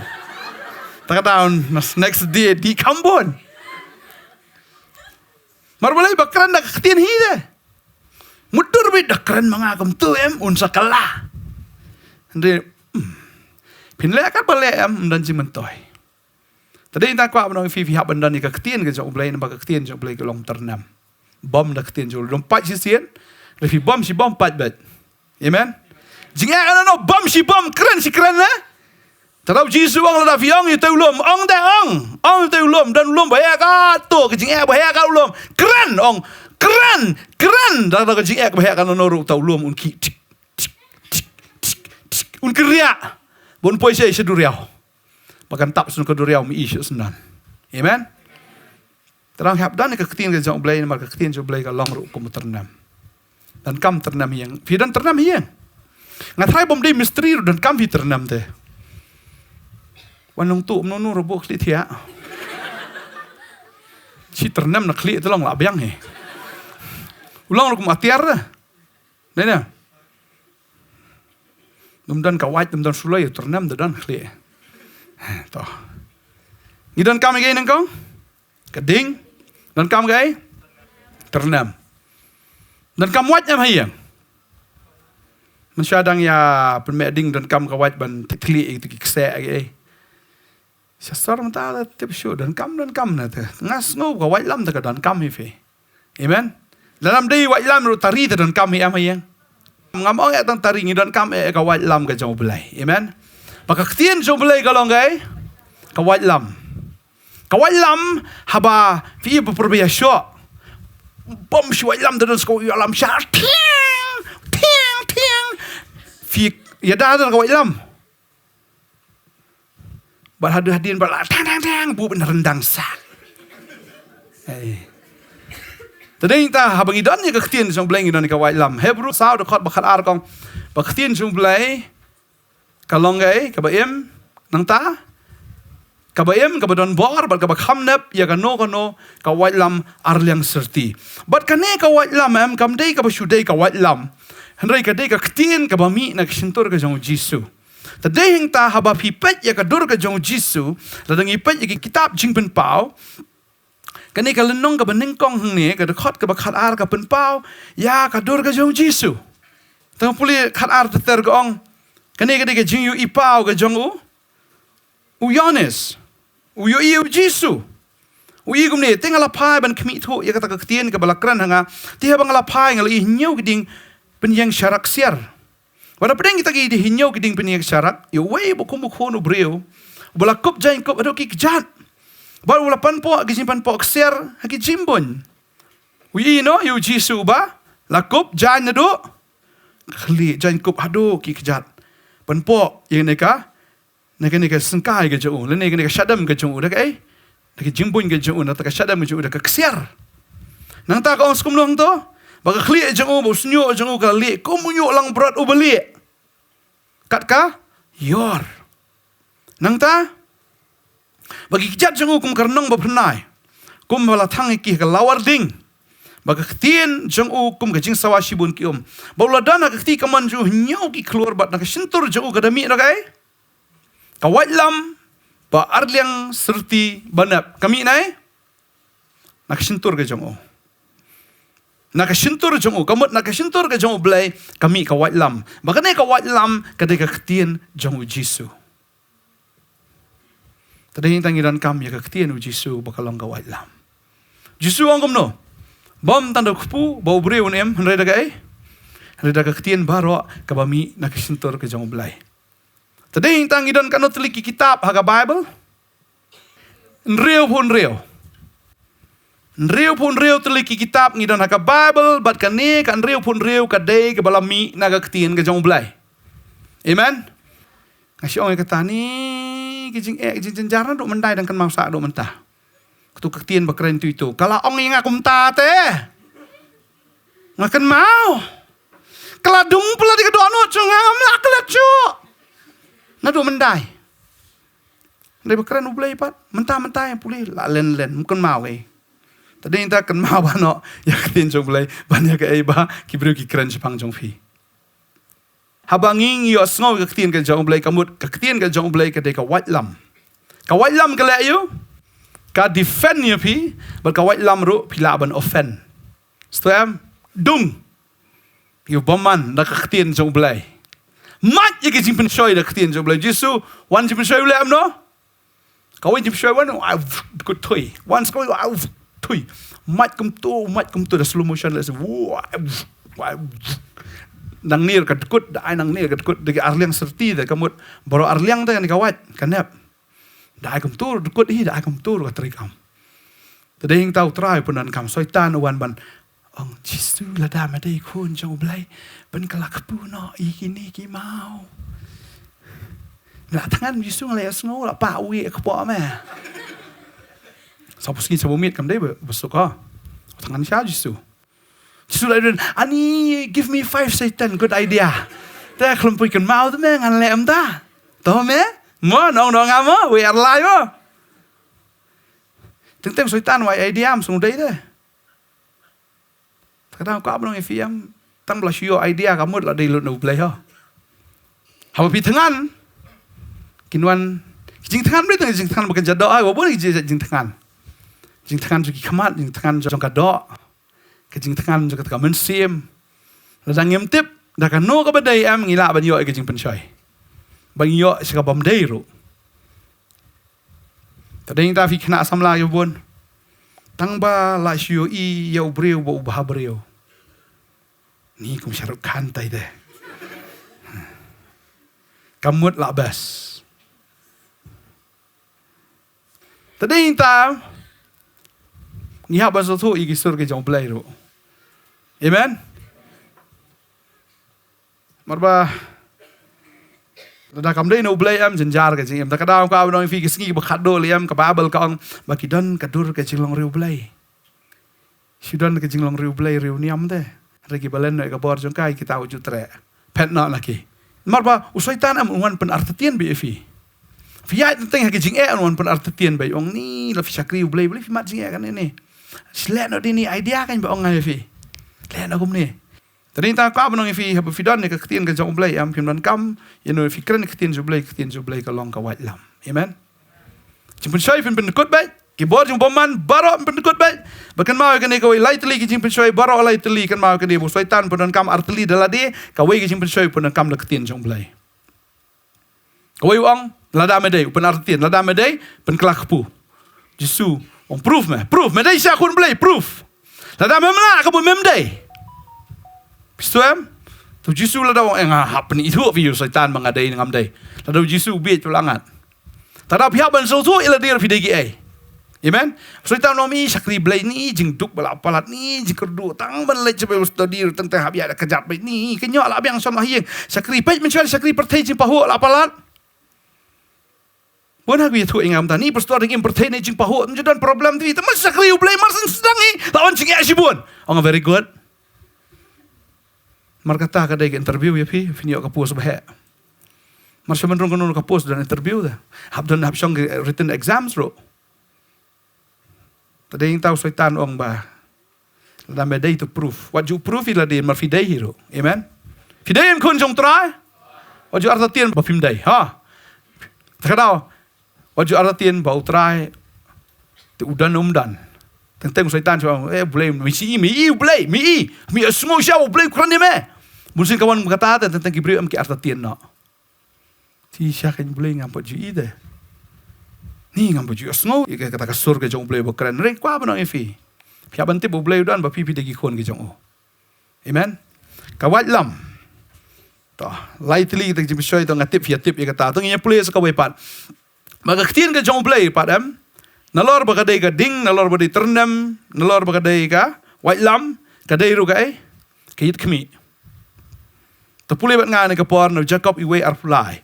Ta ka daw next day dih kham bun. Mar balei ba kren da ka ktien hi de. Mutdur beit da kren ma nga kumtu em, un sa kylla. Hynrei, hmm. Phin leh kat ba leh em, ym don jingmyntoi. Te dei nta kwah ban ong ïa phi, phi hap ban don ïa ka ktien ka jong U Blei, namar ka ktien jong U Blei ka long tyrnem. Bam da ka ktien jong U Blei. Dang pait shisien, lada phi bam shibam pait beit. Amen. Jingeh kano kano, bam shibam, kren shi kren eh. Te da U Jisu u ong lada phi ong ïa uta u lum, ong te ong, ong ïa uta u lum, don u lum ba heh katto, ka jingeh ba heh katto u lum. Kren, ong, kren, kren. Da, da ka jingeh ba heh kano kano ruh uta u lum un khih tik, tik, tik, tik, tik. Un kyrïah. Ba un poi sha, sha duriaw. Ba kan tap sha ka duriaw, mih sha shnong. Amen. Te dang hap don ïa ka ktien ka jong U Blei, namar ka ktien jong U Blei ka long ruh kum u tyrnem. Donkam tyrnem ha ïing. Phi don tyrnem ha ïing? Nga tharai bym dei mistri ruh donkam phi tyrnem te. Wan long tu mano no ruh buh khlieh thiah. Shi tyrnem na khlieh te long lah biang hi. U long ruh kum atiar te. Dei na. Dum don ka wait, dum don suloi, tyrnem te don khlieh. To. Ngi donkam ïa ka nyngkong? Ka ding. Donkam ka ei? Tyrnem. Donkam wait em ha ïing? Mynshuwa dang ïa pynmih ding donkam ka wait ban thylliej ïa ki kseh ïa ki ei. Sha sor mynta la tip shuh donkam, donkam na te. Nga sngew ka waitlam te ka donkam hi phi. Amen. Lada ym dei waitlam ruh tari te donkam hi em ha ïing? Ngam ong eh tang tari, ngi donkam eh ka waitlam ka jong U Blei. Amen. Ba ka ktien jong U Blei ka long ka ei? Ka waitlam. Ka waitlam haba phi ïa pyrshah. Bam shi waitlam te don shu ïalam sha. Tiang, tiang, tiang. Phi ïada te ka waitlam. Bad haduh hadien bad la tang tang tang, buh ban ryndang sah. Hei. Te dei nta haba ngi don ïa ka ktien jong U Blei ngi don ïa ka waitlam. Hebru saw dkhot ba khatar ka ong ba ka ktien jong U Blei ka long ka ei, kaba im, nangta kaba im, kaba don bor bad kaba kham nep ïa kano kano ka waitlam arliang syrti. Bad kane ka waitlam em kam dei kaba shu dei ka waitlam, hynrei ka dei ka ktien kaba mih na ka shyntur ka jong U Jisu. Te dei hangta haba phi peit ïa ka dur ka jong U Jisu, lada ngi peit ïa ki kitab Jingpynpaw, kane ka lynnong kaba nyngkong hangne, ka dkhot kaba khatar ka pynpaw ïa ka dur ka jong U Jisu. Te nga pule khatar ter ter ka ong, kane ka dei ka jingïohi paw ka jong u, u Ïoannis. U ïohi ïa U Jisu. U ïohi kumne, te nga la phai ban khmih thuh ïa kata ka ktien kaba la kren ha nga. Te haba nga la phai nga la ïohi hynñiew ki dieng pynïeng sharak ksiar. Wat la pdeng kita ki hynñiew ki dieng pynïeng sharak, ïa uwei uba kum u khun u briew uba la kup jaiñkup haduh ki kjat. Bad uba la pynpoh ki jingpynpoh ksiar ha ki jingbuiñ. U ïohi noh ïa U Jisu uba la kup jaiñ haduh khlieh, jaiñkup haduh ki kjat. Pynpoh ïa kane ka na kane ka syngkai ka jong u, lane kane ka shadem ka jong u, da kaei? Da ka jingbuiñ ka jong u, nangta ka shadem ka jong u da ka ksiar. Nangta ka ong skumno hangto? Ba ka khlieh jong u, ba u shñiuh jong u ka la lieh kum u ñiuh langbrot uba lieh. Kat ka ïor. Nangta ba ki kjat jong u kum ka rnong ba phyrnai, kum ba la thang ïa ki ha ka lawar ding. Ba ka ktien jong u kum ka jingsawa shibun ki um. Ba u la don ha ka kti kamon jong u hynñiew ki khlur, bad na ka shyntur jong u ka da mih na kaei? Ka waitlam ba arliang syrti ba nep. Ka mih na ei? Na ka shyntur ka jong u. Na ka shyntur jong u, ka mut na ka shyntur ka jong U Blei ka mih ka waitlam. Ba kane ka waitlam ka dei ka ktien jong U Jisu. Te dei hangta ngi donkam ïa ka ktien U Jisu ba ka long ka waitlam. Jisu ong kumno? Bym tang da u kpu ba u briew un im, hynrei da kaei? Hynrei da ka ktien baroh kaba mih na ka shyntur ka jong U Blei. Te dei hangta ngi don katno tylli ki kitab ha ka Baibl? Hynriewphew hynriew. Hynriewphew hynriew tylli ki kitab ngi don ha ka Baibl, bad kane ka hynriewphew hynriew ka dei kaba la mih na ka ktien ka jong U Blei. Amen. Nga shu ong ïa kata, ne ki jingeh, ki jingjynjar naduh mynta dang kynmaw sah haduh mynta. Katu ka ktien ba kren tu itu, ka la ong ïa nga kumta te. Nga kynmaw. Ka la dung palat ïa ka dohnud jong nga, ngam lah klet shuh. Naduh mynta. Hynrei ba kren U Blei pat, mynta mynta ïa pule la len len, ym kynmaw ei. Te dei hangta kynmaw ba noh ïa ka ktien jong U Blei ban ïa kaei ba ki briew ki kren shaphang jong phi. Haba ngi ïohsngew ïa ka ktien ka jong U Blei, ka mut ka ktien ka jong U Blei ka dei ka waitlam. Ka waitlam ka leh aïu? Ka defend ïa phi, bad ka waitlam ruh phi lah ban offend. Sngewthuh em? Dung ïa u bymman da ka ktien jong U Blei. Mad ïa ka jingpynshoi da ka ktien jong U Blei. Jisu wan jingpynshoi, u leh kumno? Kawei jingpynshoi wan, ah, dkut thui. Wan sa kawei, ah, thui. Mait kumto, mait kumto da slow motion leh sa. Nangne ka dkut, da ai nangne ka dkut, da ki arliang syrti da ka mut. Baroh arliang te kane ka wait, ka nep. Da ai kumto dkut hi, da ai kumto ka trei kam. Te dei hangta U Trai u pyndonkam, Soitan u wan ban ong, Jisu, lada me dei khun jong U Blei, pynkylla kpu noh ïa kine ki maw. La thngan Jisu, nga la ïohsngew la pah wieh kpoh me. Sa pus ngi sa bumit kam dei ba, ba suk ha. Thngan sha Jisu. Jisu la ong, ani, give me five, Satan, good idea. Te khlem pui kynmaw te me ngan leh em ta. To me? Mo, nong nong nga mo, we are alive mo. Teng teng Soitan wai idea, ym sngewdei te. Te ka dang kwah ban ong ïa phi em, tang ba la shu ïoh idea ka mut la dei lut na U Blei ho. Haba phi thngan, kin wan, ki jingthngan, bri tang ki jingthngan ba kan ja doh ai, wa bun ki jingthngan. Jingthngan jong ki khmat, jingthngan jong ka doh. Ka jingthngan jong kata ka mynsiem. Lada ngim tip da kano kaba dei em, ngi lah ban ïoh ïa ka jingpynshoi. Ban ïoh sha ka bym dei ruh. Te dei hangta phi khynnah samla kiba bun. Tang ba la shu ïohi ïa u briew ba u bha briew. Ni kum Shah Rukh Khan tai te. Ka mut la best. Te dei hangta ngi hap ban sngewthuh ïa ki sur ki jong U Blei ruh. Amen. Namar ba lada kam dei na U Blei em, jynjar ka jingim. Te ka daw ka ong ïa phi, ki sngi ba khatduh lei em, ka Baibl ka ong ba ki don ka dur ka jinglong riewblei. Shu don ka jinglong riewblei riewniam te. Hynrei kiba len noh ïa ka bor jong ka, kita u ju treh. Phet noh na ki. Namar ba u Soitan em un wan pynartatien beit ïa phi. Phi ïaid teng teng ha ka jingeh un wan pynartatien beit, ong ni, la phi shakri U Blei, U Blei, phi mad jingeh kane ne. Leh noh dei ni, idea kan ba ong nga ïa phi. Leh noh kumne. Te dei hangta kwah ban ong ïa phi, haba phi don ïa ka ktien ka jong U Blei em, phim donkam ïa no, phi kren ïa ka ktien jong U Blei, ka ktien jong U Blei ka long ka waitlam. Amen. Jingpynshoi phin pyndkut beit, ki bor jong u bymman baroh phin pyndkut beit. Ba kynmaw ïa kane, kawei lai tylli ki jingpynshoi, baroh lai tylli, kynmaw ïa kane, ba u Soitan pyndonkam ar tylli da lade, kawei ka jingpynshoi pyndonkam da ka ktien jong U Blei. Kawei u ong, lada me dei, u pynartatien, lada me dei, pynkylla kpu. Jisu ong, proof me, proof, me dei shisha Khun Blei, proof. Lada mem lah, ka mut mem dei. Phi sngewthuh em? To Jisu lada ong, eh, nga hap pynithuh phi ïa u Soitan ba nga dei ne ngam dei. Lada u Jisu u bieit, u la ngat. Te lada phi hap ban sngewthuh ïa lade ruh phi dei kiei. Amen. Soitan u ong, mi shakri Blei, ni jingduk ba la palat, ni jingkyrduh, tang ban leit shabai u study ruh tang tang hap ïaid da kjat beit, ni kynnoh la biang shong la ha ïing. Shakri, peit mynshuwa shakri pyrthei, jingpahuh la palat. Bun ha ki ïathuh ïa nga mynta, ni pastor, ïa ngi pyrthei ne jingpahuh, ym ju don problem te, te mar shakri U Blei, mar sdang hi, la wan jingeh shibun. Ong, very good. Mar kata ka dei ka interview ïa phi, phin ïoh ka post ba heh. Mar shu mynrung kano ka post don interview te. Hap don, hap shong ki written exams ruh. Te dei hangta u Soitan u ong ba lada me dei to proof. Wat ju proof ïa lade mar phi dei hi ruh. Amen. Phi dei em khun jong u Trai? Wat ju artatien ba phim dei. Ha. Te ka daw, wat ju artatien ba u Trai te u don um don. Teng teng u Soitan shu ong, eh, U Blei, mi shi, mi i U Blei, mi i, mi ïohsngew shisha U Blei u kren ïa me. Bun sien ka wan kata te, teng teng ki briew em ki artatien noh. Te shisha ka U Blei ngam pat ju i te. Ni ngam pat ju ïohsngew ïa kata ka sur ka jong U Blei ba kren. Hynrei kwah ban ong ïa phi, phi hap ban tip U Blei u don ba phi, phi dei ki khun ki jong u. Amen. Ka waitlam. To, lai tylli kita ki jingpynshoi, to nga tip phi ïa tip ïa kata. To ngin ïa pule sa kawei pat. Ba ka ktien ka jong U Blei pat em, nalor ba ka dei ka ding, nalor ba dei tyrnem, nalor ba ka dei ka waitlam, ka dei ruh kaei? Ka ïit khmih. To pule bad nga na ka por na u Jakob wei arphew lai.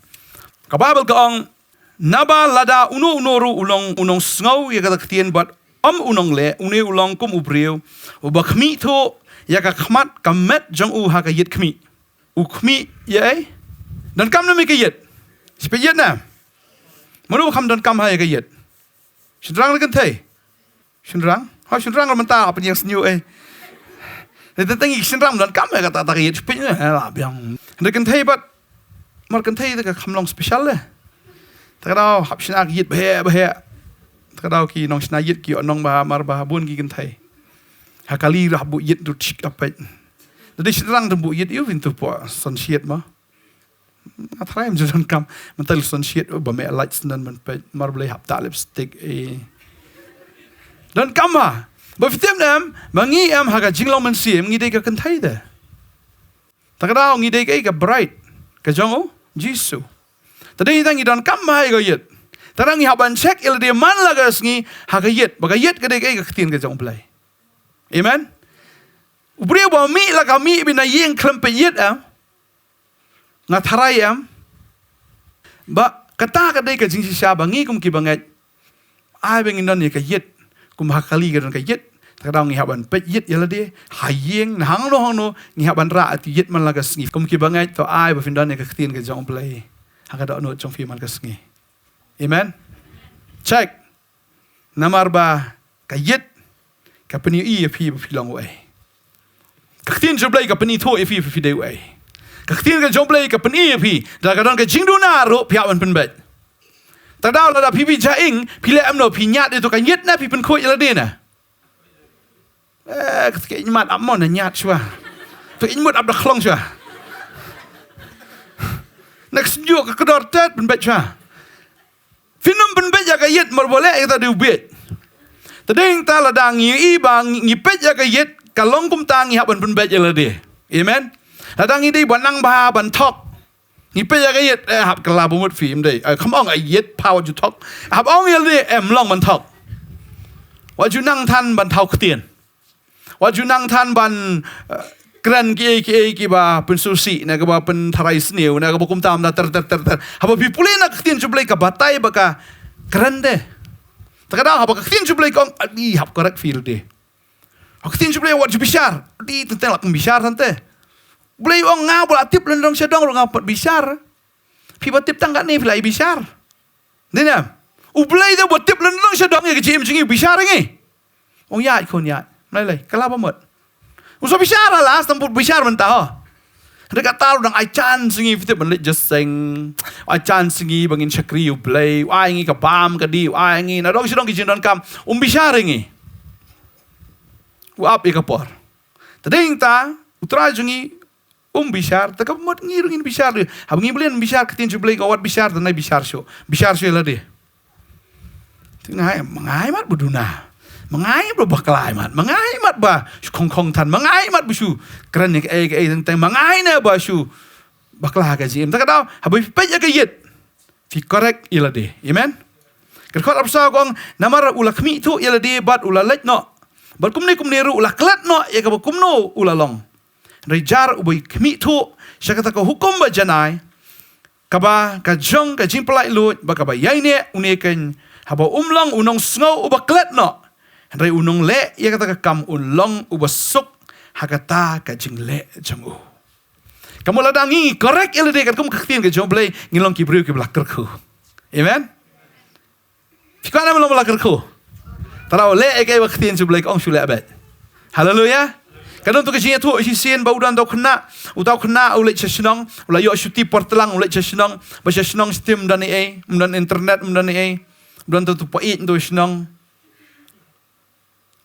Ka Baibl ka ong, naba lada uno uno ruh u long u nongsngew ïa kata ka ktien bad ym u nongleh, une u long kum u briew uba khmih thuh ïa ka khmat ka met jong u ha ka ïit khmih. U khmih ïa ei? Donkam ne em ïa ka ïit? Shu peit ïit ne? Mano ba kham donkam ha ïa ka ïit? Shynrang ne kynthei? Shynrang? Ha, shynrang ruh mynta hap pynïeng shñiuh ei. Hynrei teng teng ki shynrang donkam ïa kata, kata ka ïit, shu peit ne, eh, la biang. Hynrei kynthei pat, mar kynthei te ka kham long special leh. Te ka daw hap shna ka ïit ba heh ba heh. Te ka daw ki nongshna ïit ki ïoh nong ba, mar ba bun ki kynthei. Ha kali ruh hap buh ïit ruh, tik, hap peit. Lada dei shynrang te buh ïit ïoh, phin tu poh son shiat mo. Nga tharai em ju donkam. Mynta la sdang shit, ba me light sdang ban peit, mar balei hap da lipstick, eh. Donkam ha. Ba phi tip em, ba ngi em ha ka jinglong mynsiem, ngi dei ka kynthei de. Ta ka daw ngi dei ka, ka bride ka jong u Jisu. Ta dei ta ngi donkam ha ïa ka ïit. Ta dei ngi hap ban check ïa lade man la ka sngi ha ka ïit. Ba ka ïit ka dei ka, ka ktien ka jong u Blei. Amen. U briew ba mih la ka mih bad na ïing khlem peit ïit em. Nga tharai em. Ba kata ka dei ka jingshisha ba ngi kum ki bangeit. Ai ba ngin don ïa ka ïit. Kum ha kali ka don ka ïit. Ta ka daw ngi hap ban peit ïit ïa lade. Ha ïing na hangno hangno ngi hap ban rah ïa ka ïit man la ka sngi. Kum ki bangeit to ai ba phin don ïa ka ktien ka jong u Blei. Ha ka dohnud jong phi man ka sngi. Amen. Check. Namar ba ka ïit ka pyni ïa phi ba phi long uei. Ka ktien jong u Blei ka pyni to ïa phi ba phi dei uei. Ka ktien ka jong u Blei ka pyni ïa phi. Da ka don ka jingduna ruh phi hap ban pynbeit. Ta daw lada phi phi ja ing, phi leh em no, phi ñiad ïa to ka ïit na phi pynkhuid ïa lade na. Eh, ka tkein mat ap mo na ñiad shwa. Tkein mut ap da khlong shwa. Next nyo ka kdor tet pynbeit shwa. Phin ym pynbeit ïa ka ïit mar ba leh ïa kata dei u bieit. Ta dei ta lada ngi i ba ngi peit ïa ka ïit ka long kumta ngi hap ban pynbeit ïa lade. Amen. Lada ngi dei ba nang ba ban thok. Ngi peit ïa ka ïit, eh, hap kylla ba mut phi ym dei. Eh, kham ong ïa ïit pha wat ju thok. Hap ong ïa lade em long ban thok. Wat ju nang than ban thaw ktien. Wat ju nang than ban, eh, kren kiei kiei kiba pynsngewsih, na kaba pyntharai sniew, na kaba kumta na ter ter ter ter. Haba phi pule na ka ktien jong u Blei ka batai ba ka kren de. Ta ka daw haba ka ktien jong u Blei ka ong, adi hap correct phi lade. Ha ka ktien jong u Blei wat ju bishar. Adi teng teng la kum bishar tang te. U Blei u ong nga ba la tip lyndong sha dong ruh nga pat bishar. Phi ba tip tang katne phi la i bishar. Dei ne? U Blei da ba tip lyndong sha dong ïa ka jingim jong ngi u bishar ïa ngi. Ong ïaid khun ïaid. Mlei lei, kylla ba mut. U sa bishar la, stam put bishar mynta ho. Hynrei kata u dang ai chance ïa ngi phi tip ban leit jingïaseng. Ai chance ïa ngi ba ngin shakri ïa u Blei, u ai ïa ngi ka bam ka dih, u ai ïa ngi na dong shi dong ki jingdonkam. Um bishar ïa ngi. U ap ïa ka por. Ta dei ta, u Trai jong ngi, um bishar, ta ka mut ngi ruh ngin bishar de. Haba ngi mlien bishar, ka ktien jong u Blei ka ong wat bishar, ta nai bishar shuh. Bishar shuh ïa lade. Te nga ai, ma nga ai mat ba duna. Ma nga ai ba bakla ai mat. Ma nga ai mat ba shu khong khong than. Ma nga ai mat ba shu kren ïa kaei kaei teng teng. Ma nga ai ne ba shu bakla ka jingim. Ta ka daw, haba phi peit ïa ka ïit. Phi correct ïa lade. Amen. Ka dkhot arphew saw ka ong, namar u la khmih thuh ïa lade bad u la leit noh. Bad kumne kumne ruh u la klet noh ïa kaba kumno u la long. Hynrei jar uba khmih thuh sha kata ka hukum ba janai, kaba ka jong ka jingpyllait luid bad kaba ïaineh, une keiñ haba um long u nongsngew uba klet noh, hynrei u nongleh ïa kata ka kam un long uba suk ha kata ka jingleh jong u. Ka mut lada ngi correct ïa lade katkum ka ktien ka jong u Blei, ngi long ki briew kiba la kyrkhu. Amen. Phi kwah ne em long ba la kyrkhu? Tang leh ïa kaei ba ka ktien jong u Blei ka ong shu leh beit. Haleluya. Ka don tu ka jingïathuh shisien ba u don uta u khynnah, uta u khynnah u leit sha shnong, u la ïoh shuti por tlang, u leit sha shnong, ba sha shnong sha tim ym don ei ei, ym don internet, ym don ei ei. U don tu tu paieit tu shnong.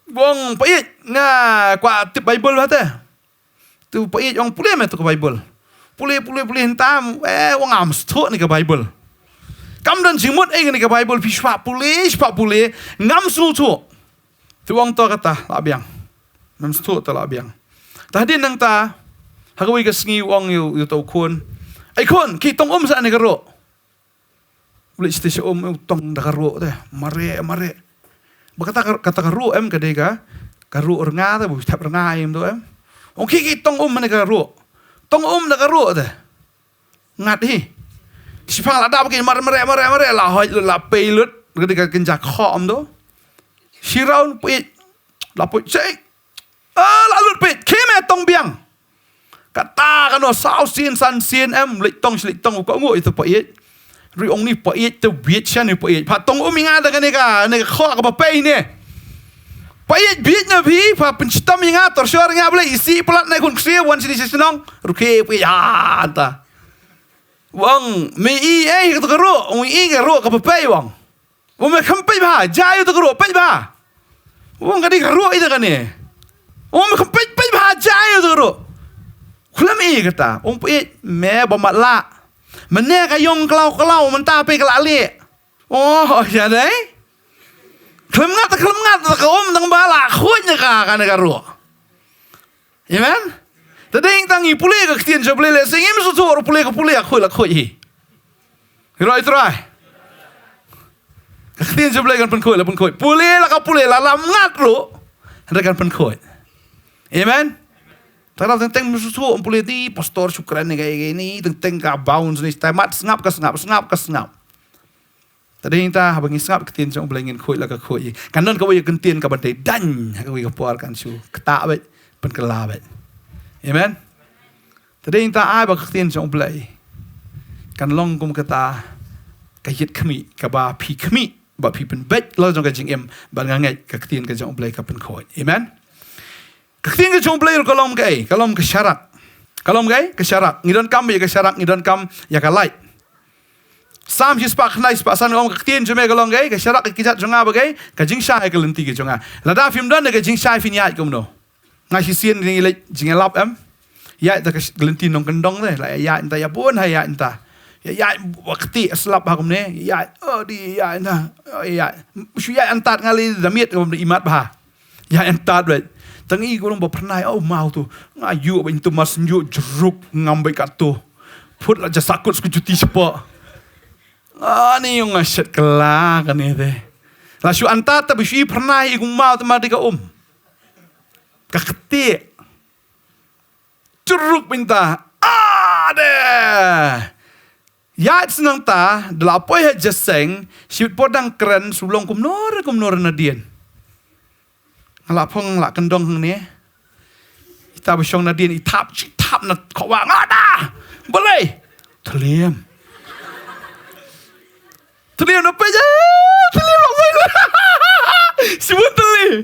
U ong paieit, nga kwah tip Baibl bha te. Tu paieit u ong pule me tu ka Baibl. Pule, pule, pule hynta, eh, u ong ngam sngewthuh ne ka Baibl. Kam don jingmut ei ne ka Baibl, phi shu pule, shu pule, ngam sngewthuh. Tu u ong to kata, la biang. Ngam sngewthuh to la biang. Ta hadien nangta, ha kawei ka sngi u ong ïa u, ïa uta u khun. Ai khun, khie tong um sha ne ka ruh. U leit sha te sha um u tong da ka ruh te. Mareh, mareh. Ba kata ka, kata ka ruh em ka dei ka, ka ruh rnga te, ba u thep rnga em to em. Ong khie khie tong um ne ka ruh. Tong um da ka ruh te. Ngat hi. Shiphang la dap ki mareh, mareh, mareh, mareh, la hoi lut, la pei lut. Ka dei ka kynja khoh em to. Shi raun peit. La peit sek. Ah, la lut peit, khie me tong biang. Kata kano saw sien san sien em, leit tong shi leit tong u kohnguh ïa uta u paieit. Ri ong ni paieit te bieit sha ni paieit. Pha tong um ïa nga da kane ka, ne ka khoh kaba pei ne. Paieit bieit na phi, pha pynshitom ïa nga, torshor ïa nga balei, isih palat ne khun ksiew wan shini sha shnong. Rukhe paieit ha ta. U ong me i ei kata ka ruh, ong i ka ruh kaba pei u ong. U ong me khlem peit bha, jia ïa uta ka ruh, peit bha. U ong ka dei ka ruh ïa kane. U ong me khlem peit, peit bha, jia ïa uta ka ruh. Khlem ïa kata, u ong peit me ba matlah. Mynne ka ïong klaw klaw mynta phi ka la leh. Oh, ïa dei. Khlem ngat, khlem ngat, ka um tang ba la khuid ne ka, ka ne ka ruh. Amen. Te dei tang ngi pule ka ktien jong U Blei lehse ngim sngewthuh ruh pule ka pule, la khuid la khuid hi. Roi trai. Ka ktien jong U Blei kan pynkhuid, la pynkhuid. Pule la ka pule, la lam ngat ruh. Hynrei kan pynkhuid. Amen. Tang teng teng musu su pule ti pastor sukran ni kai ni teng teng ka bounce ni stai mat sngap ka sngap sngap ka sngap. Te dei ta haba ngi sngap ka ktien jong U Blei ngin khuid la ka khuid. Kan don kawei ka ktien kaba dei dang ha kawei ka por kan shu kata wei pynkylla wei. Amen. Te dei ta ai ba ka ktien jong U Blei kan long kum kata ka ïit khmih kaba phi khmih ba phi pynbeit la jong ka jingim ba nga ngeit ka ktien ka jong U Blei ka pynkhuid. Amen. Ka ktien ka jong U Blei ruh ka long kaei, ka long ka sharak. Ka long kaei, ka sharak. Ngi donkam ïa ka sharak, ngi donkam ïa ka light. Salm shispah khyndai spah san ka ong ka ktien jong me ka long kaei, ka sharak ka kjat jong nga ba kaei, ka jingshai ka lynti ka jong nga. Lada phim don ka jingshai phin ïaid kumno. Nga shisien ngi leit jingïalap em. Ïaid ta ka lynti nongkyndong te, la ïaid ta ïa bun ha ïaid ta. Ïaid ba kti slap ha kumne, ïaid, oh di ïaid ta, oh ïaid. Shu ïaid antat nga lei da miet ka bam da imat bha. Ïa entat beit. Tang i kurang ba pernai, oh mau tu. Nga yu ba intu mas nyu jeruk ngam beit kat tu. Put la jasa kut sku juti sepa. Ani yung nga shet kela kani te. La shu antat ta ba shu i pernai i kung mau te mati ka um. Ka keti. Jeruk pinta. Ade. Ïaid snang ta, da la poi ha jaseng, shibit por dang kren, shu long kumno re, kumno re nadien. Nga la phong la kyndong hangne. Ita ba shong nadien, i thap, shi thap na khawa, nga da! Balei? Thliem. Thliem na pei ja, thliem la pei. Shibun thliem.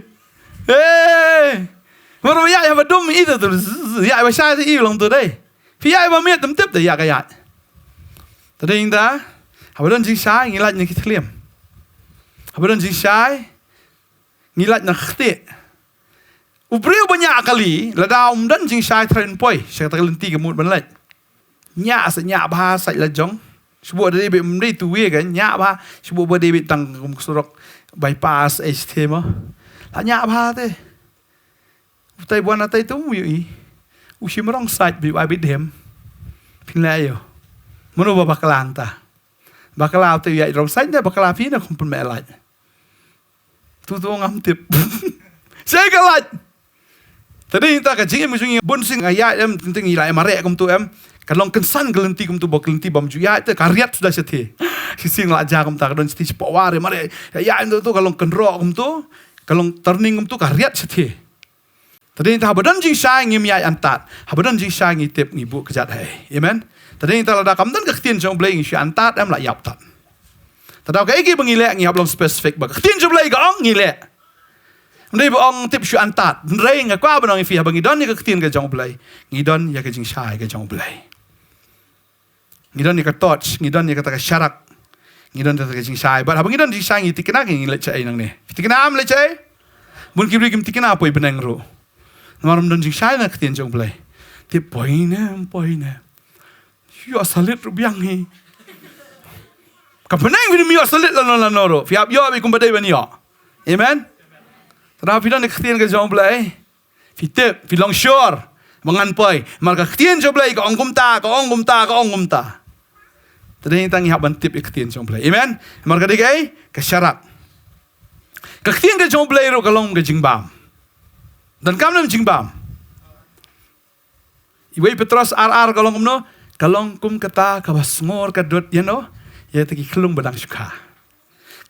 Eh. Mar ba ïaid ba dum i tu, ïaid ba shai tu i long tu dei. Phi ïaid ba miet tam tip te ïaid ka ïaid. Te dei ta, haba don jingshai ngi lait na ki thliem. Haba don jingshai ngi lait na kti. U briew ba ñiah kali, lada um don jingshai trai un poi, sha kata ka lynti ka mut ban lait. Ñiah sa ñiah bha sa la jong. Shu buh dei beit um dei tu wei ka ñiah bha, shu buh ba dei beit tang kum surok bypass eh sthema. La ñiah bha te. Utai buan atai tu mu yu i. U shim wrong side bi wai bi dem. Phin la yu. Mano ba bakla anta. Bakla utai yu ai wrong side ne bakla phi na kum pun me lait. Tu tu ngam tip. Sai ka lait. Tadi ta ka jingim jung bun sing aya em ting ila em are kum tu em. Ka long kynsan ka lynti kum tu ba ka lynti bam ju ya te ka riat suda shathe. Shising la ja kum ta ka don shathe spa ware mare. Ya em tu ka long kynro kum tu. Ka long turning kum tu ka riat shathe. Tadi ta haba don jingshai ngim ïai antat. Haba don jingshai ngi tip ngi buh kjat hai. Amen. Tadi ta lada kam don ka ktien jong Blei ngi shu antat em la ïap tat. Tadi ka egi ba ngi leh ngi hap long specific ba ka ktien jong Blei ka ong ngi leh. Ndai ba ong tip shu antat. Ndai nga kwa ba nong ifi haba ngi don ïa ka ktien ka jong Blei. Ngi don ïa ka jingshai ka jong Blei. Ngi don ïa ka torch, ngi don ïa kata ka sharak. Ngi don ïa kata ka jingshai. Bad haba ngi don jingshai ngi tikna ngi leit shaei nangne. Tikna am leit shaei. Bun ki briew kim tikna poi bneng ruh. Namar ym don jingshai na ka ktien jong Blei. Te poi ne, poi ne. Ïoh salit ruh biang hi. Ka bneng bym ïoh salit lano lano ruh. Phi hap ïoh beit kumba dei ban ïoh. Amen. Tang phi don ïa ka ktien ka jong Blei. Phi tip, phi long sure. Ba ngan poi. Mar ka ktien jong Blei ka ong kumta, ka ong kumta, ka ong kumta. Tadi ngi tang ngi hap ban tip ïa ka ktien jong Blei. Amen. Mar ka dei kaei, ka sharak. Ka ktien ka jong Blei ruh ka long ka jingbam. Donkam ne em jingbam. Iwei Petros ar ar ka long kumno, ka long kum kata kaba sngor ka dud ïa no, ïa ta ki khlung ba dang shu kha.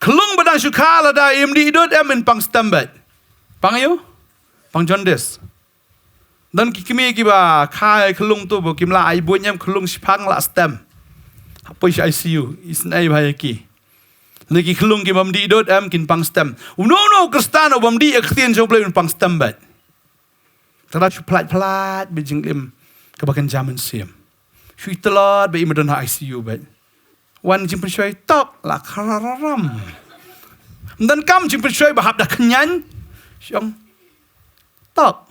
Khlung ba dang shu kha lada im dih dud em in pang stem beit. Pang ïu? Pang jaundice. Don ki kmie kiba kha ïa khlung tu ba kim lah ai buiñ em khlung shipang lah stem. Hapoi sha I C U, isynei bha ïa ki. Lada ki khlung ki bym dih dud em kin pang stem. Uno uno u Khristan u bym dih ïa ka ktien jong Blei un pang stem beit. Tang da shu phlait phlait beit jingim kaba kynja mynsiem. Shu tlot beit i ma don ha I C U beit. Wan jingpynshoi tok la khararam. Ym donkam jingpynshoi ba hap da khñian. Shong tok.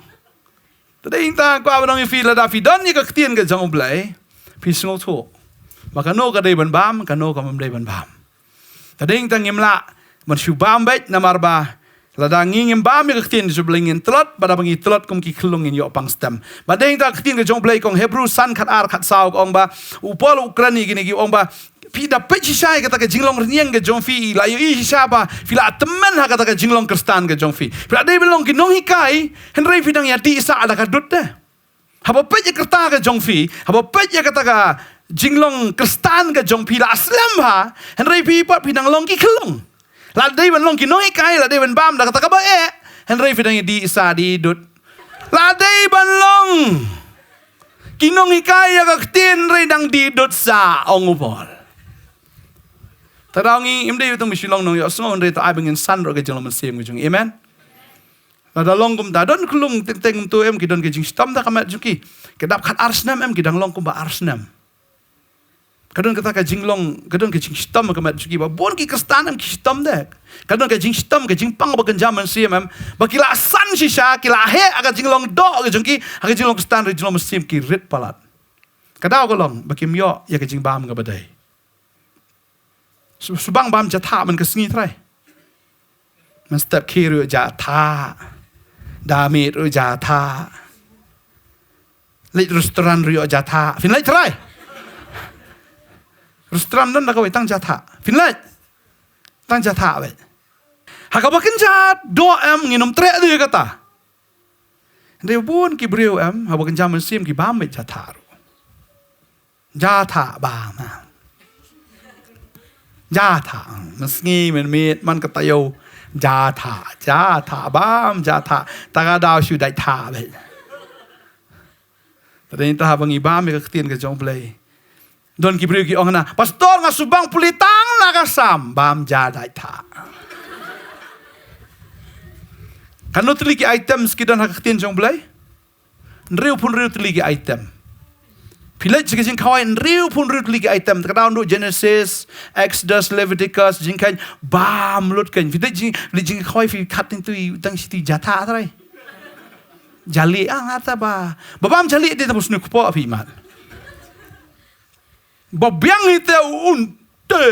Tadi ta kwa ba nong ifi lada phi don ïa ka ktien ka jong U Blei. Phi sngewthuh. Ba kano ka dei ban bam, kano ka ym dei ban bam. Te dei tang ngim lah ban shu bam beit namar ba lada ngi ngim bam ïa ka ktien jong U Blei ngin tlot, bad haba ngi tlot kum ki khyllung ngin ïoh pang stem. Bad dei tang ka ktien ka jong U Blei ka ong, Hebru san khat ar khat saw ka ong ba, u Paul u kren ïa kine ki, u ong ba, phi da peit shisha ïa kata ka jinglong rynïeng ka jong phi, la ïohi shisha ba phi la tymmen ha kata ka jinglong Khristan ka jong phi. Phi la dei ban long ki nonghikai, hynrei phi dang ïadih sah da ka dud te. Haba peit ïa ka rta ka jong phi, haba peit ïa kata ka jinglong Khristan ka jong phi, la slem bha, hynrei phi pat phi dang long ki khyllung. La dei ban long ki nonghikai, la dei ban bam da kata kaba eh, hynrei phi dang ïadih sah da i dud. La dei ban long ki nonghikai ïa ka ktien, hynrei dang dih dud sah, ong u Paul. Te da ngi, ym dei tang ba shu long nongïohsngew, hynrei to ai ba ngin san ruh ka jinglong mynsiem ka jong ngi. Amen. Lada long kumta, don khyllung teng teng kumto em, ki don ka jingshitom da ka met jong ki. Ki dap khat ar snem em, ki dang long kumba ar snem. Ka don kata ka jinglong, ka don ka jingshitom ka met jong ki, ba bun ki Khristan em ki shitom de. Ka don ka jingshitom, ka jingpang ba kynja mynsiem em, ba ki la san shisha, ki la heh ha ka jinglong doh ka jong ki, ha ka jinglong Khristan, ha ka jinglong mynsiem ki rit palat. Ka daw ka long ba kim ïoh ïa ka jingbam kaba dei. Shu, shu bam bam jathah man ka sngi trai. Man step khie ruh jathah. Da miet ruh jathah. Leit restaurant ruh jathah. Phin leit trai. Restaurant don da kawei tang jathah. Phin leit. Tang jathah beit. Ha kaba kynja doh em ngin ym treh de kata. Hynrei bun ki briew em, haba kynja mynsiem ki bam beit jathah ruh. Jathah bam. Jathah. Man sngi, man miet, man ka taïew. Jathah, jathah bam, jathah. Ta ka daw shu dait thah beit. Te dei ta haba ngi bam ïa ka ktien ka jong U Blei. Don ki briew ki ong na, Pastor, nga shu bam pule tang na ka Salm, bam ja dait thah. Katno tylli ki items ki don ha ka ktien jong U Blei? Hynriewphew hynriew tylli ki item. Phi leit sha ka jingkhawai, hynriewphew hynriew tylli ki item. Te ka daw naduh Genesis, Exodus, Leviticus, Jingkheiñ, bam lut kheiñ. Phi leit jing, leit jingkhawai phi khat teng tui, tang shi tui jathah trai. Jali ah ngata ba. Ba bam jali de ta ba snu kpoh phi mat. Ba biang ite un te.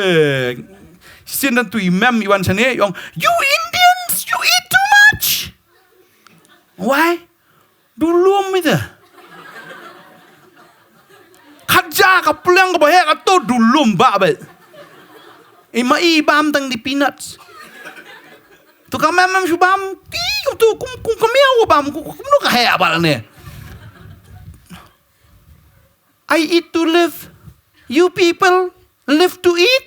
Sien dan tu i mem i wan shane i ong, "You Indians, you eat too much." Why? Du lum ite. Khat ja ka pliang kaba heh kato du lum ba ba. I ma i bam tang di peanuts. Tu ka mem mem shu bam ti tu kum kum ka miaw bam kum kum no ka heh ba ne. I eat to live. You people live to eat.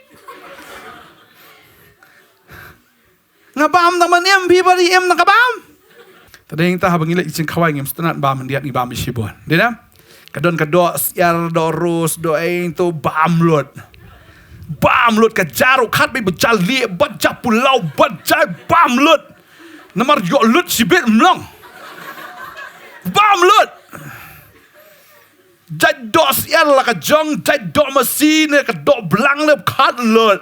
Nga bam tang ban im, phi ba ri im tang ka bam. Te dei ta haba ngi leit jingkhawai ngim sngewtynnat bam hyndiat, ngi bam shibun. Dei na? Ka don ka doh syiar, doh ros, doh ei to bam lut. Bam lut ka jaru khat ba ja lieh, ba ja pulao, ba ja bam lut. Namar ïoh lut shibit mlong. Bam lut. Jait doh syiar la ka jong, jait doh masi ne ka doh blang ne khat lut.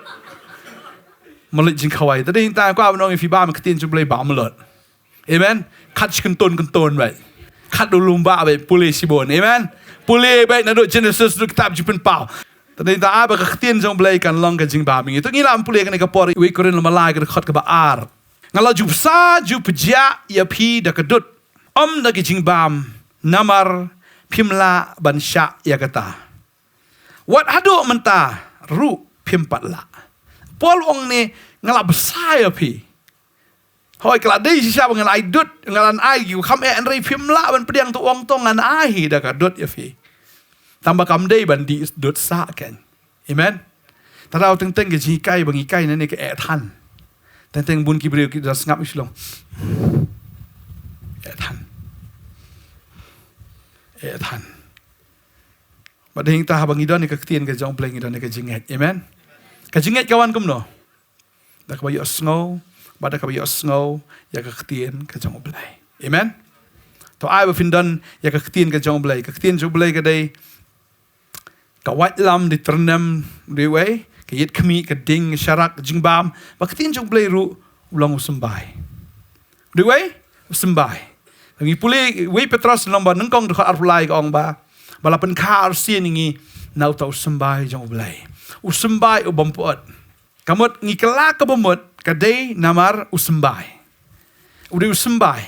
Malik jingkhawai. Te dei ta kwah ban ong ïa phi bam ka ktien jong U Blei bam lut. Amen. Khat shi kyntun kyntun beit. Khat du lum ba beit pule shibun. Amen. Pule beit naduh Genesis naduh kitab Jingpynpaw. Te dei ta ai ba ka ktien jong U Blei kan long ka jingbam ïa ngi. To ngin ïa pule kane ka por, Wei Korinth lynnong lai ka dkhot kaba ar. Nga la ju bsa ju pjah ïa phi da ka dud, ym da ki jingbam, namar phim lah ban shah ïa kata. Wat haduh mynta ruh phim pat lah. Paul ong ne, nga la bsa ïa phi. Hoi, ka la dei shisha ba nga la ai dud, nga la ai ki kham eh, hynrei phim lah ban pdiang, to ong to ngan ai hi da ka dud ïa phi. Tang ba kam dei ban dih dud sah kein. Amen. Te daw teng teng ka jinghikai ba ngi hikai nangne ka eh than. Teng teng bun ki briew ki da sngap shlong. Eh than. Eh than. Ba dei ta haba ngi don ïa ka ktien ka jong U Blei ngi don ïa ka jingngeit. Amen. Ka jingngeit ka wan kumno? Da kaba ïohsngew, ba da kaba ïohsngew ïa ka ktien ka jong U Blei. Amen. To ai ba phin don ïa ka ktien ka jong U Blei. Ka ktien jong U Blei ka dei ka waitlam, dei tyrnem, dei wei, ka ïit khmih, ka ding, ka sharak, ka jingbam, ba ka ktien jong U Blei ruh u long u symbai. Dei wei, u symbai. Ngi pule wei Petros lynnong ba nyngkong dkhot arphew lai ka ong ba, ba la pynkha arsien ïa ngi na uta u symbai jong U Blei. U symbai u bym pyut. Ka mut ngi kylla ka bamut ka dei namar u symbai. U dei u symbai.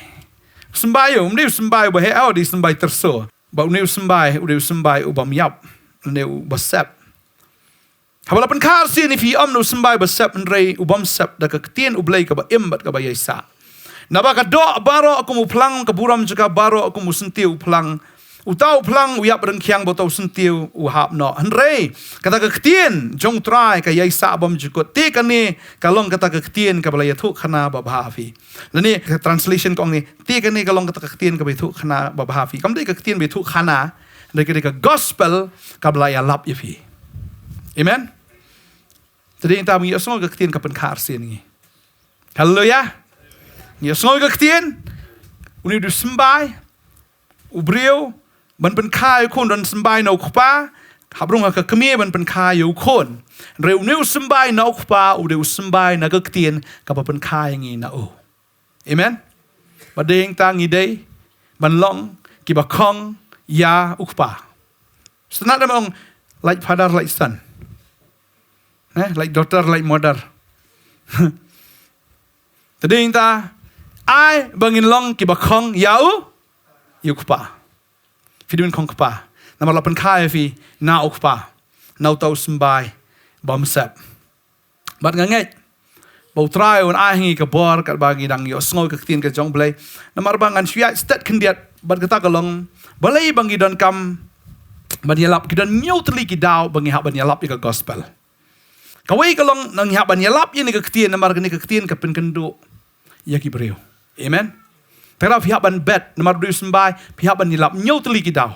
U symbai u, um dei u symbai u ba heh, u dei u symbai tyrso. Ba une u symbai, u dei u symbai u bym ïap. Une u ba sep. Haba la pynkha arsien ïa phi, ym na u symbai ba sep hynrei u bym sep da ka ktien U Blei kaba im bad kaba ïaisah. Naba ka doh baroh kum u phlang, ka burom jong ka baroh kum u syntiew u phlang. Uta u phlang u ïap ryngkhiang bad uta u syntiew u hap noh. Hynrei kata ka ktien jong U Trai ka ïaisah bymjukut. Te kane ka long kata ka ktien kaba la ïathuhkhana babha ha phi. Lane ka translation ka ong ne, te kane ka long kata ka ktien kaba ïathuhkhana babha ha phi. Kam dei ka ktien ba ïathuhkhana, dei ka, dei ka gospel kaba la ïalap ïa phi. Amen. Te dei nangta ba ngi ïohsngew ïa ka ktien ka pynkha arsien ïa ngi. Haleluia. Ngi ïohsngew ïa ka ktien. Une u dei u symbai, u briew, ban pynkha ïa u khun, don symbai na u kpa, hap rung ha ka kmie ban pynkha ïa u khun. Hynrei une u symbai na u kpa u dei u symbai na ka ktien kaba pynkha ïa ngi na u. Amen. Bad dei nangta ngi dei ban long kiba khong ïa u kpa. Sngewthuh, ym ong like father, like son. Eh, like daughter, like mother. Te dei nangta, ai ba ngin long kiba khong ïa u, ïa u kpa. Phi dei ban khong kpa. Namar la pynkha ïa phi na u kpa, na uta u symbai bym sep. Bad nga ngeit ba U Trai un ai ha ngi ka bor katba ngi dang ïohsngew ïa ka ktien ka jong U Blei. Namar ba ngan shu ïaid stet khyndiat bad kata ka long, balei ba ngi donkam ban ïalap, ki don hynñiew tylli ki daw ba ngi hap ban ïalap ïa ka gospel. Kawei ka long, ngi hap ban ïalap ïa kane ka ktien namar kane ka ktien ka pynkynduh ïa ki briew. Amen. Te lada phi hap ban bet namar u dei u symbai, phi hap ban ïalap hynñiew tylli ki daw.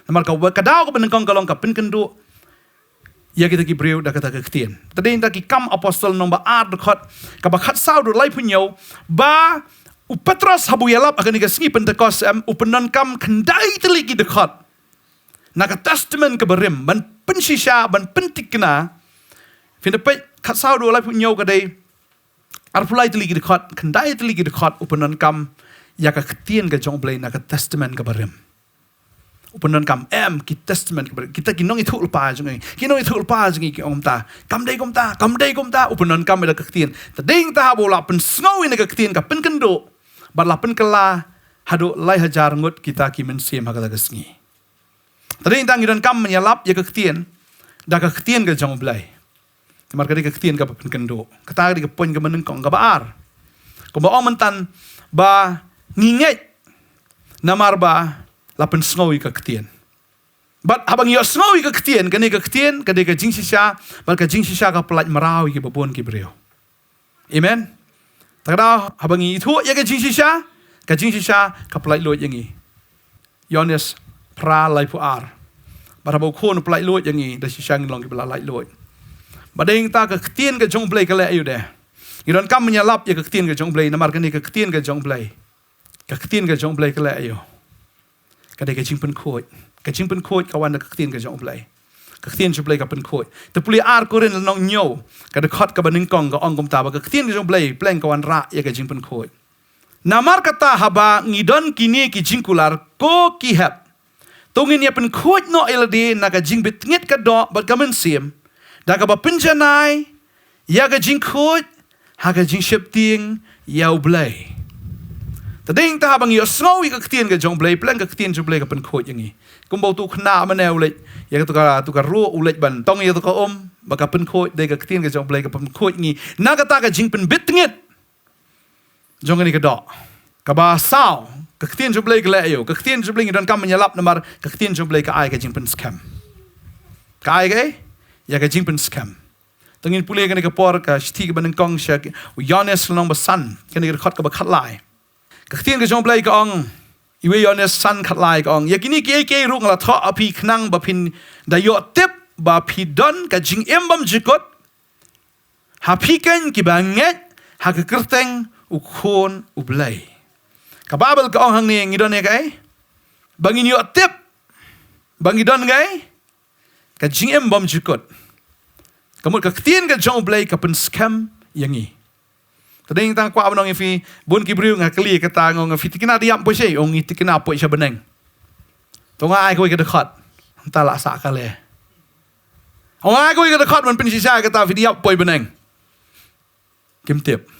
Namar ka, ka daw kaba nyngkong ka long ka pynkynduh ïa kita ki briew da kata ka ktien. Te dei nangta Ki Kam Apostol lynnong ba ar, dkhot kaba khatsaw haduh laiphew hynñiew, ba u Petros haba u ïalap ha kane ka sngi Pentekost, em, u pyndonkam khyndai tylli ki dkhot na ka Testament kaba rim ban pynshisha, ban pynthikna. Phin da peit khatsaw haduh laiphew hynñiew, ka dei arphew lai tylli ki dkhot, khyndai tylli ki dkhot u pyndonkam ïa ka ktien ka jong U Blei na ka Testament kaba rim. U pyndonkam, em, ki Testament kaba rim, kita ki nongïathuhlypa jong ngi, ki nongïathuhlypa jong ngi ki ong kumta, kam dei kumta, kam dei kumta, u pyndonkam ïa ka ktien. Te dei nangta haba u la pynsngew ïa ka ktien ka pynkynduh bad la pynkylla haduh lai hajar ngut kita ki mynsiem ha kata ka sngi. Te dei nangta ngi donkam ban ïalap ïa ka ktien da ka ktien ka jong U Blei. Namar ka dei ka ktien kaba pynkynduh. Kata ka dei ka point kaba nyngkong. Kaba ar, kumba ong mynta, ba ngi ngeit namar ba la pynsngew ïa ka ktien. Bad haba ngi ïohsngew ïa ka ktien, kane ka ktien ka dei ka jingshisha, bad ka jingshisha ka pyllait mraw ïa kiba bun ki briew. Amen. Te ka daw haba ngi ithuh ïa ka jingshisha, ka jingshisha ka pyllait luid ïa ngi. Ïoannis phra, laiphew ar. Bad haba u Khun u pyllait luid ïa ngi, da shisha ngin long kiba la laitluid. Bad dei nangta ka ktien ka jong U Blei ka leh aïu de? Ngi donkam ban ïalap ïa ka ktien ka jong U Blei namar kane ka ktien ka jong U Blei, ka ktien ka jong U Blei ka leh aïu? Ka dei ka jingpynkhuid. Ka jingpynkhuid ka wan da ka ktien ka jong U Blei. Ka ktien jong U Blei ka pynkhuid. Te pule ar Korinth lynnong hynñiew, ka dkhot kaba nyngkong, ka ong kumta ba ka ktien ka jong U Blei pleng ka wanrah ïa ka jingpynkhuid. Namar kata haba ngi don kine ki jingkular ko ki hep, to ngin ïa pynkhuid noh ïa lade na ka jingbitngit ka doh bad ka mynsiem, da kaba pynjanai ïa ka jingkhuid ha ka jingsheptieng ïa U Blei. Te dei nangta haba ngi ïohsngew ïa ka ktien ka jong U Blei, pleng ka ktien jong U Blei ka pynkhuid ïa ngi. Kumba uto u khynnah mynne u leit ïa kato ka, to ka ruh, u leit ban tong ïa kato ka um, ba ka pynkhuid, dei ka ktien ka jong U Blei ka pynkhuid ngi na kata ka jingpynbitngit jong kane ka doh. Kaba saw, ka ktien jong U Blei ka leh aïu? Ka ktien jong U Blei ngi donkam ban ïalap namar ka ktien jong U Blei ka ai ka jingpynskhem. Ka ai kaei? Ïa ka jingpynskhem. To ngin pule kane ka por, ka shithi kaba nyngkong sha u Ïoannis lynnong ba san, kane ka dkhot kaba khatlai. Ka ktien ka jong U Blei ka ong, iwei Ïoannis san khatlai ka ong, ïa kine kiei kiei ruh nga la thoh ha phi khnang ba phin da ïoh tip ba phi don ka jingim bymjukut ha phi keiñ kiba ngeit ha ka kyrteng U Khun U Blei. Ka Baibl ka ong hangne ngi don ïa kaei? Ba ngin ïoh tip ba ngi don kaei? Ka jingim bymjukut. Ka mut ka ktien ka jong U Blei ka pynskhem ïa ngi. Te dei nangta nga kwah ban ong ïa phi, bun ki briew nga kylli kata, nga ong ïa phi, thikna da ïap poi shaei? Ong, ngi thikna poi sha bneng. To nga ai kawei ka dkhot. Hangta la sah ka leh. Ong ai kawei ka dkhot ban pynshisha ïa kata phi dei ïap poi bneng. Kim tip.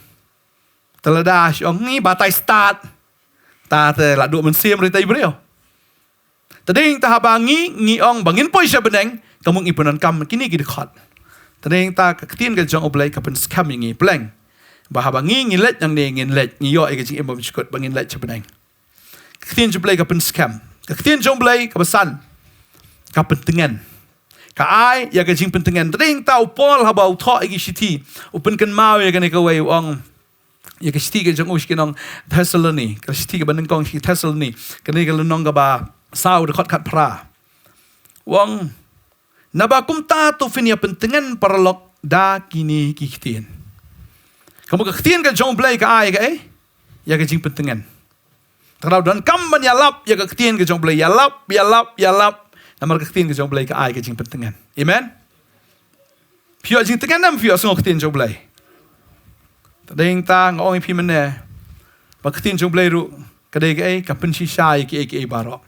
Te lada shu ong ngi batai stad. Ta te la duh mynsiem ri tai briew. Te dei ta haba ngi, ngi ong ba ngin poi sha bneng, ka mut ngi pyndonkam kine ki dkhot. Te dei ta ka ktien ka jong U Blei ka pynskhem ïa ngi pleng. Ba haba ngi, ngi leit nangne ngin leit, ngi ïoh ïa ka jingim bymjukut ba ngin leit sha bneng. Ka ktien jong U Blei ka pynskhem. Ka ktien jong U Blei kaba san ka pyntngen. Ka ai ïa ka jingpyntngen. Te dei ta u Paul haba u thoh ïa ki shithi, u pynkynmaw ïa kane kawei u ong. Ïa ka shithi ka jong u sha ki nong Thessaloni, ka shithi kaba nyngkong sha ki Thessaloni, kane ka lynnong kaba saw dkhot khatphra. U ong, naba kumta to phin ïa pyntngen paralok da kine ki ktien. Ka mut ka ktien ka jong U Blei ka ai ka ei, ïa ka jingpyntngen. Te ka daw donkam ban ïalap ïa ka ktien ka jong U Blei, ïalap, ïalap, ïalap. Namar ka ktien ka jong U Blei ka ai ka jingpyntngen. Amen. Phi ïoh jingtngen em phi ïoh sngew ka ktien jong U Blei? Te dei ta nga ong ïa phi mynne ba ka ktien jong U Blei ruh ka dei kaei, ka pynshisha ïa kiei kiei baroh.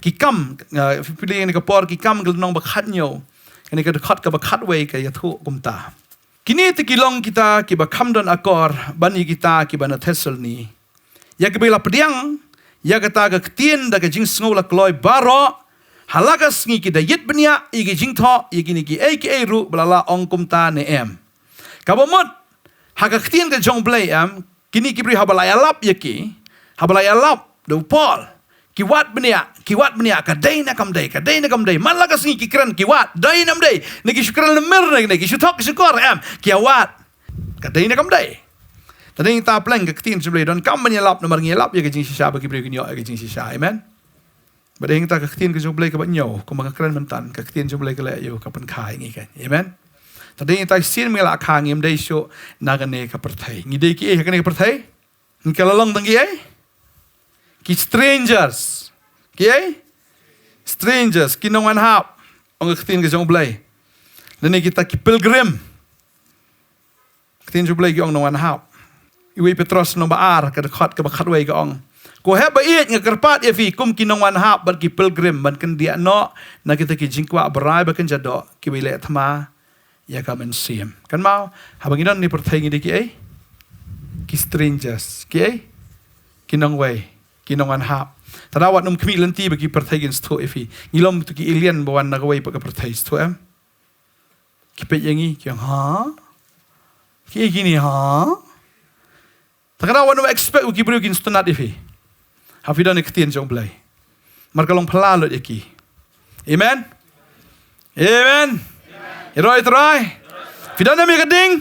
Ki Kam, uh, phi pule ïa kane ka por, Ki Kam ka lynnong ba khathynñiew, kane ka dkhot kaba khatwei ka ïathuh kumta. Kine te ki long kita kiba kham don akor ban ïa kita kiba na Thessaloni, ïa kiba la pdiang ïa kata ka ktien da ka jingsngew la kloi baroh, ha la ka sngi ki da ïit bniah ïa ki jingthoh ïa kine kiei kiei ruh ba la lah ong kumta ne em. Kaba mut ha ka ktien ka jong U Blei em, kine ki briew haba la ïalap ïa ki, haba la ïalap da u Paul, ki wad bniah, ki wad bniah, ka dei ne kam dei, ka dei ne kam dei. Man la ka sngi ki kren, ki wad, dei ne kam dei. Ne ki shu kren lymmer ne, ne ki shu thok, ki shu kor em, ki ïa wad, ka dei ne kam dei. Te dei ta pleng ka ktien jong U Blei donkam ban ïalap namar ngi ïalap ïa ka jingshisha ba ki briew kin ïoh ïa ka jingshisha. Amen. Ba dei ta ka ktien ka jong U Blei kaba hynñiew, kumba nga kren mynta, ka ktien jong U Blei ka leh ïa u, ka pynkha ïa ngi kein. Amen. Te dei ta shisien me la kha, ngim dei shuh na kane ka pyrthei. Ngi dei kiei ha kane ka pyrthei? Ngi ka la long tang kiei? Ki strangers. Kiei? Strangers, ki nongwan hap, ong ka ktien ka jong U Blei. Lane kita ki pilgrim. Ka ktien jong U Blei ki ong nongwan hap. Iwei Petros lynnong ba ar, ka dkhot kaba khatwei ka ong, ko hep ba ïeit, nga kyrpad ïa phi kum ki nongwan hap bad ki pilgrim ban kyndiah noh na kita ki jingkwah ba rai ba kynja doh kiba ïaleh thma ïa ka mynsiem. Kynmaw, haba ngi don ha kane ka pyrthei ngi dei kiei? Ki strangers. Kiei? Ki nongwei, ki nongwan hap. Te da wat nym khmih lynti ba ki pyrthei kin sngewthuh ïa phi. Ngi long tu ki alien ba wan na kawei pat ka pyrthei, sngewthuh em? Ki peit ïa ngi ki ong, ha? Kiei kine, ha? Te ka daw wat nym expect ba ki briew kin sngewtynnat ïa phi haba phi don ha ka ktien jong U Blei. Namar ka long phylla lut ïa ki. Amen. Amen. Ïaroh ïa U Trai. Phi don ne em ïa ka ding?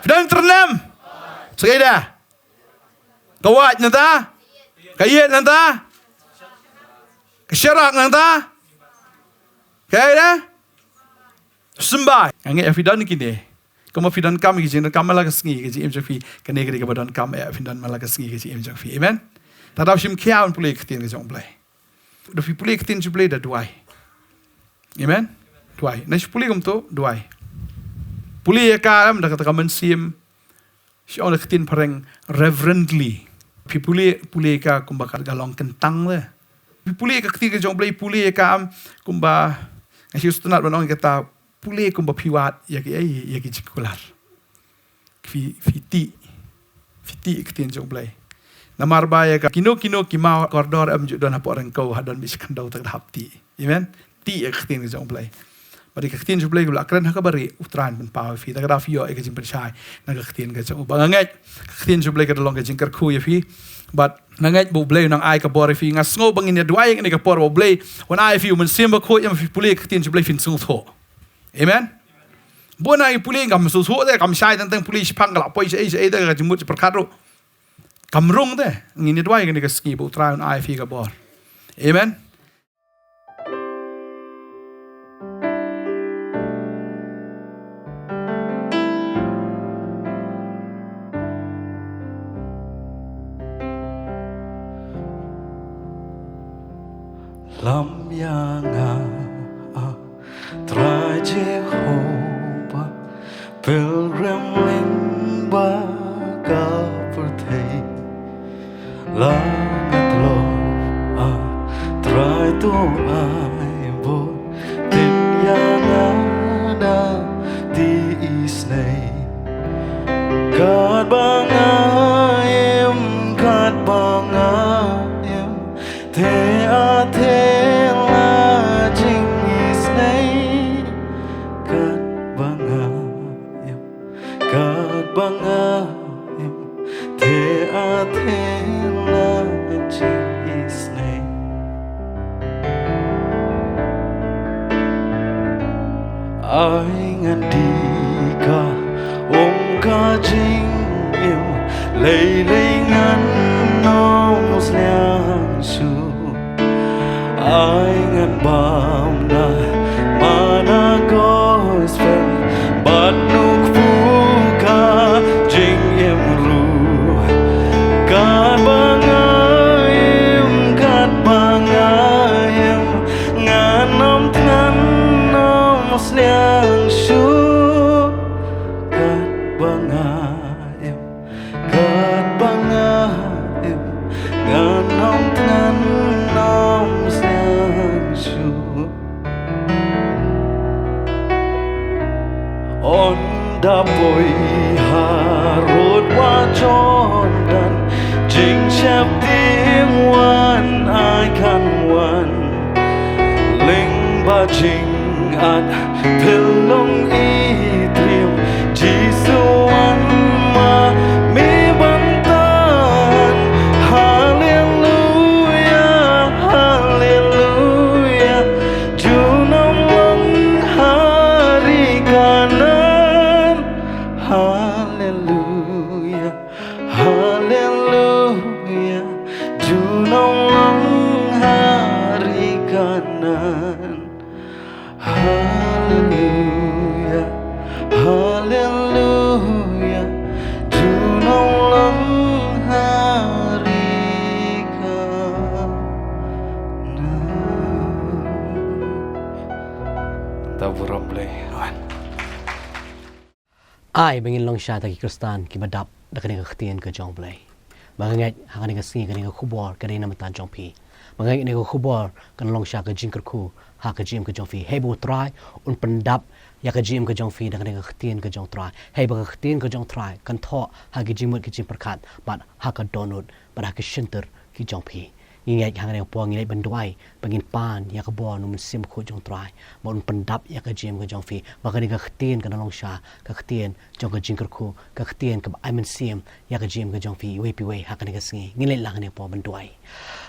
Phi don tyrnem? Sa kaei de? Ka wait nangta? Ka ïeit nangta? Ka sharak nangta? Kaei de? Symbai. Nga ngeit ïa phi don kine. Kumba phi donkam ïa ka jingdonkam man la ka sngi ka jingim jong phi, kane ka dei kaba donkam ïa phi, don man la ka sngi ka jingim jong phi. Amen. Te da shim khia ban pule ïa ka ktien ka jong U Blei. Da phi pule ïa ka ktien jong U Blei da duwai. Amen. Duwai. Nang shu pule kumto, duwai. Pule ïa ka em da kata ka mynsiem. Shu ong da ka ktien phareng reverently. Phi pule, pule ïa ka kumba ka long kyntang de. Phi pule ïa ka ktien ka jong U Blei, pule ïa ka em kumba, nga shu sngewtynnat ban ong ïa kata, pule kumba phi wad ïa ki, ïa ki jingkular. Phi, phi tih, phi tih ïa ka ktien jong U Blei. Namar ba ïa ka kino kino ki maw kordor em ju don hapoh ryngkew, ha don beit shi khyndew te ka da hap tih. Amen. Tih ïa ka ktien ka jong U Blei. Bad ïa ka ktien jong U Blei ka la kren ha kaba rieh, U Trai un pynpaw ïa phi. Te ka da phi ïoh ïa ka jingpynshai na ka ktien ka jong U Blei. Nga ngeit ka ktien jong U Blei ka da long ka jingkyrkhu ïa phi. Bad nga ngeit ba U Blei un nang ai ka bor ïa phi. Nga sngew ba ngin ïa duwai ïa kane ka por ba U Blei un ai ïa phi U Mynsiem Bakhuid, ïa ma phi pule ïa ka ktien jong U Blei phin sngewthuh. Amen. Bun na ngi pule ngam sngewthuh de, kam shai teng teng pule shaphang ka la poi shaei shaei de, ka jingmut jingpyrkhat ruh kam rung de. Ngin ïa duwai ïa kane ka sngi ba U Trai un ai ïa phi ka bor. Amen. Lam ïa nga, ah, Trai Jehobah, pilgrim lyngba ka pyrthei. La nga tlot, ah, Trai to ai bor, tip ïa nga da Ai ngan dih ka um ka jingim, lei lei ngan ym sliang shuh. Ai ngan bam na mana gospel, bad nukpu ka jingim ruh. Katba nga im, katba nga im, ngan ym thngan, ym sliang shuh. Katba nga im, katba nga im, ngan ym thngan, ym sliang shuh. Ynda poi harud wa Jordan, jingsheptieng wan, ai kan wan. Lyngba jingat pynlong i triem, Jisu wan ma me ban tan. Haleluya, haleluya. Ju nang long ha ri Kanaan. Haleluya, haleluya. Ju nang long ha ri Kanaan. Haleluya, haleluya. Ju nang long ha ri Kanaan. Ta burom Blei. Amen. Ai ba ngin long shisha kita ki Khristan kiba dap da kane ka ktien ka jong U Blei. Ba nga ngeit ha kane ka sngi kane ka khubor ka dei na bynta jong phi. Ba nga ngeit kane ka khubor kan long shisha ka jingkyrkhu ha ka jingim ka jong phi. Hei ba U Trai un pyndap ïa ka jingim ka jong phi da kane ka ktien ka jong U Trai. Hei ba ka ktien ka jong U Trai kan thoh ha ki jingmut ki jingpyrkhat bad ha ka dohnud bad ha ki shyntur ki jong phi. Ngi ngeit ha kane ka por, ngi ngeit ban duwai ba ngin pan ïa ka bor na U Mynsiem Bakhuid jong U Trai, ba un pyndap ïa ka jingim ka jong phi, ba kane ka ktien kan long shisha ka ktien jong ka jingkyrkhu, ka ktien kaba ai mynsiem ïa ka jingim ka jong phi iwei pa iwei ha kane ka sngi. Ngin leit lang ha kane ka por ban duwai.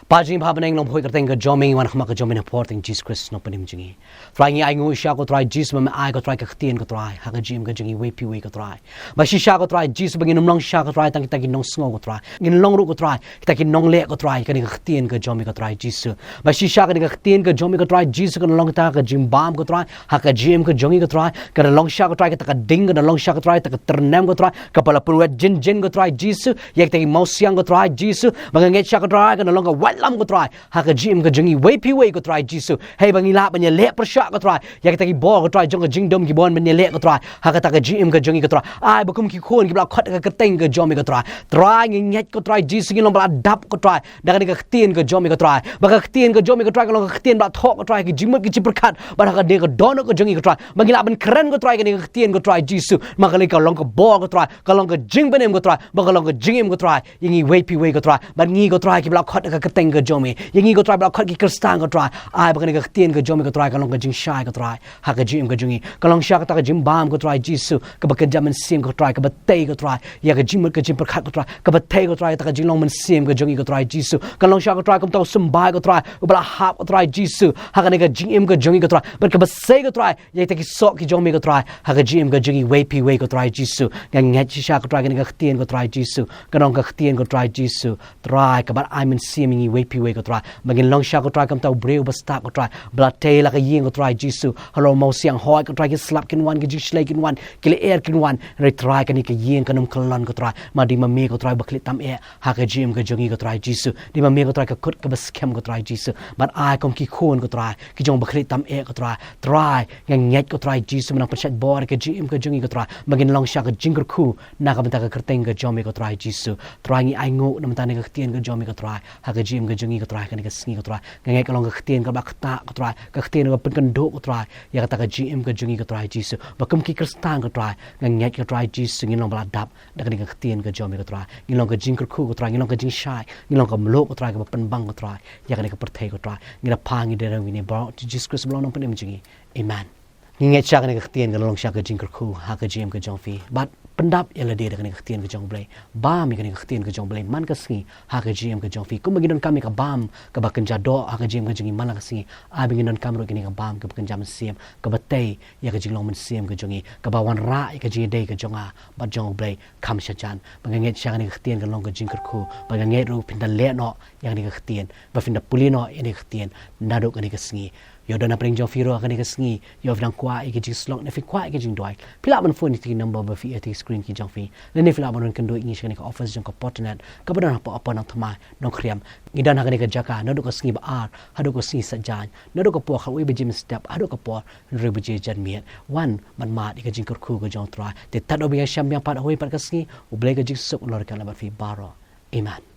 Kpa jong ngi ba ha bneng, Nongpynïaid kyrteng ka jong me, ngi wan ha khmat ka jong me na ka por kyrteng Jisu Khrist, Nongpynim jong ngi. Trai, ngi ainguh shisha ko Trai Jisu ba me ai ko Trai ka ktien ko Trai ha ka jingim ka jong ngi iwei pa iwei ko Trai. Ba shisha ko Trai Jisu ba ngin ym long shisha ko Trai tang kita ki nongsngew ko Trai. Ngin long ruh ko Trai kita ki nongleh ko Trai kane ka ktien ka jong me ko Trai Jisu. Ba shisha kane ka ktien ka jong me ko Trai Jisu kan long kita ka jingbam ko Trai ha ka jingim ka jong ngi ko Trai. Kan long shisha ko Trai kita ka ding, kan long shisha ko Trai kita ka tyrnem ko Trai, kaba la pynwet jingjia ko Trai Jisu ïa kita ki mawsiang ko Trai Jisu. Ba nga ngeit shisha ko Trai kan long ka waitlam ko Trai ha ka jingim ka jong ngi iwei pa iwei ko Trai Jisu. Hei ba ngi lah ban ïaleh pyrshah ko Trai ïa kita ki bor ko Trai jong ka jingdum kiba wan ban ïaleh ko Trai ha kata ka jingim ka jong ngi ko Trai. Ai ba kum ki khun kiba la khot ha ka kyrteng ka jong me ko Trai. Trai, ngi ngeit ko Trai Jisu ngin long ba la dap ko Trai da kane ka ktien ka jong me ko Trai. Ba ka ktien ka jong me ko Trai ka long ka ktien ba la thoh ko Trai ha ki jingmut ki jingpyrkhat bad ha kane ka dohnud ka jong ngi ko Trai. Ba ngi lah ban kren ko Trai kane ka ktien ko Trai Jisu. Ba ka long ka bor ko Trai, ka long ka jingpynim ko Trai, ba ka long ka jingim ko Trai ïa ngi iwei pa iwei ko Trai. Bad ngi ko Trai kiba la khot ha ka kyrteng ka jong me, ïa ngi ko Trai ba la khot ki Khristan ko Trai, ai ba kane ka ktien ka jong me ko Trai ka long ka jingshai ko Trai ha ka jingim ka jong ngi. Ka long shisha kata ka jingbam ko Trai Jisu, kaba kynja mynsiem ko Trai, kaba tei ko Trai ïa ka jingmut ka jingpyrkhat ko Trai, kaba tei ko Trai kata ka jinglong mynsiem ka jong ngi ko Trai Jisu. Ka long shisha ko Trai kumta u symbai ko Trai uba la hap ko Trai Jisu ha kane ka jingim ka jong ngi ko Trai, bad kaba sei ko Trai ïa kita ki soh ki jong me ko Trai ha ka jingim ka jong ngi iwei pa iwei ko Trai Jisu. Nga ngeit shisha ko Trai kane ka ktien ko Trai Jisu, ka long ka ktien ko Trai Jisu, Trai kaba ai mynsiem ïa ngi iwei pa iwei ko Trai. Ba ngin long shisha ko Trai kumta u briew ba stad ko Trai, ba la tei la ka ïing ko Trai Jisu. Halor mawsiang hoi ko Trai ki slap kin wan, ki jingshlei kin wan, ki lyer kin wan. Hynrei Trai kane ka ïing kan ym kyllon ko Trai, ma dei ma me ko Trai ba khlieh tam eh ha ka jingim ka jong ngi ko Trai Jisu. Dei ma me ko Trai ka kut kaba skhem ko Trai Jisu. Bad ai kum ki khun ko Trai ki jong ba khlieh tam eh ko Trai. Trai, nga ngeit ko Trai Jisu me nang pynshait bor ïa ka jingim ka jong ngi ko Trai, ba ngin long shisha ka jingkyrkhu na ka bynta ka kyrteng ka jong me ko Trai Jisu. Trai, ngi ainguh na bynta kane ka ktien ka jong me ko Trai ha ka jingim ka jong ngi ko Trai kane ka sngi ko Trai. Nga ngeit ka long ka ktien kaba ktah ko Trai, ka ktien kaba pynkynduh ko Trai ïa kata ka jingim ka jong ngi ko Trai Jisu. Ba kum ki Khristan ko Trai, nga ngeit ko Trai Jisu ngin long ba la dap da kane ka ktien ka jong me ko Trai. Ngin long ka jingkyrkhu ko Trai, ngin long ka jingshai, ngin long ka mluh ko Trai kaba pynbang ko Trai ïa kane ka pyrthei ko Trai. Ngi da pan ngi da rem ïa kine baroh ha u Jisu Khrist uba long Nongpynim jong ngi. Amen. Ngi ngeit shisha kane ka ktien kan long shisha ka jingkyrkhu ha ka jingim ka jong phi. Bad pyndap ïa lade da kane ka ktien ka jong U Blei. Bam ïa kane ka ktien ka jong U Blei man ka sngi ha ka jingim ka jong phi. Kumba ngi donkam ïa ka bam kaba kynja doh ha ka jingim ka jong ngi man la ka sngi, ai ba ngin donkam ruh ïa kane ka bam kaba kynja mynsiem, kaba tei ïa ka jinglong mynsiem ka jong ngi, kaba wanrah ïa ka jingïadei ka jong nga bad jong U Blei kham shajan. Ba nga ngeit sha kane ka ktien kan long ka jingkyrkhu, ba nga ngeit ruh phin da leh noh ïa kane ka ktien, ba phin da pule noh ïa kane ka ktien naduh kane ka sngi. Ïoh don hapdeng jong phi ruh ha kane ka sngi, ïoh phi dang kwah ïa ka jingshlok ne phi kwah ïa ka jingduwai, phi lah ban phone ïa kata ka number ba phi ïoh ha ka screen ka jong phi, lane phi lah ban wan kynduh ïa ngi sha kane ka office jong ka Portnet kaba don hapoh Upper Nongthymmai, Nongkrem. Ngi don ha kane ka jaka naduh ka sngi ba ar haduh ka sngi Saitjaiñ, naduh ka por khatwei baje mynstep haduh ka por hynriew baje janmiet. Wan ban mad ïa ka jingkyrkhu ka jong U Trai. Te tad haduh ba ngin ïashem biang pat ha kawei pat ka sngi, U Blei ka jingsuk un long ryngkat bad phi baroh. Amen.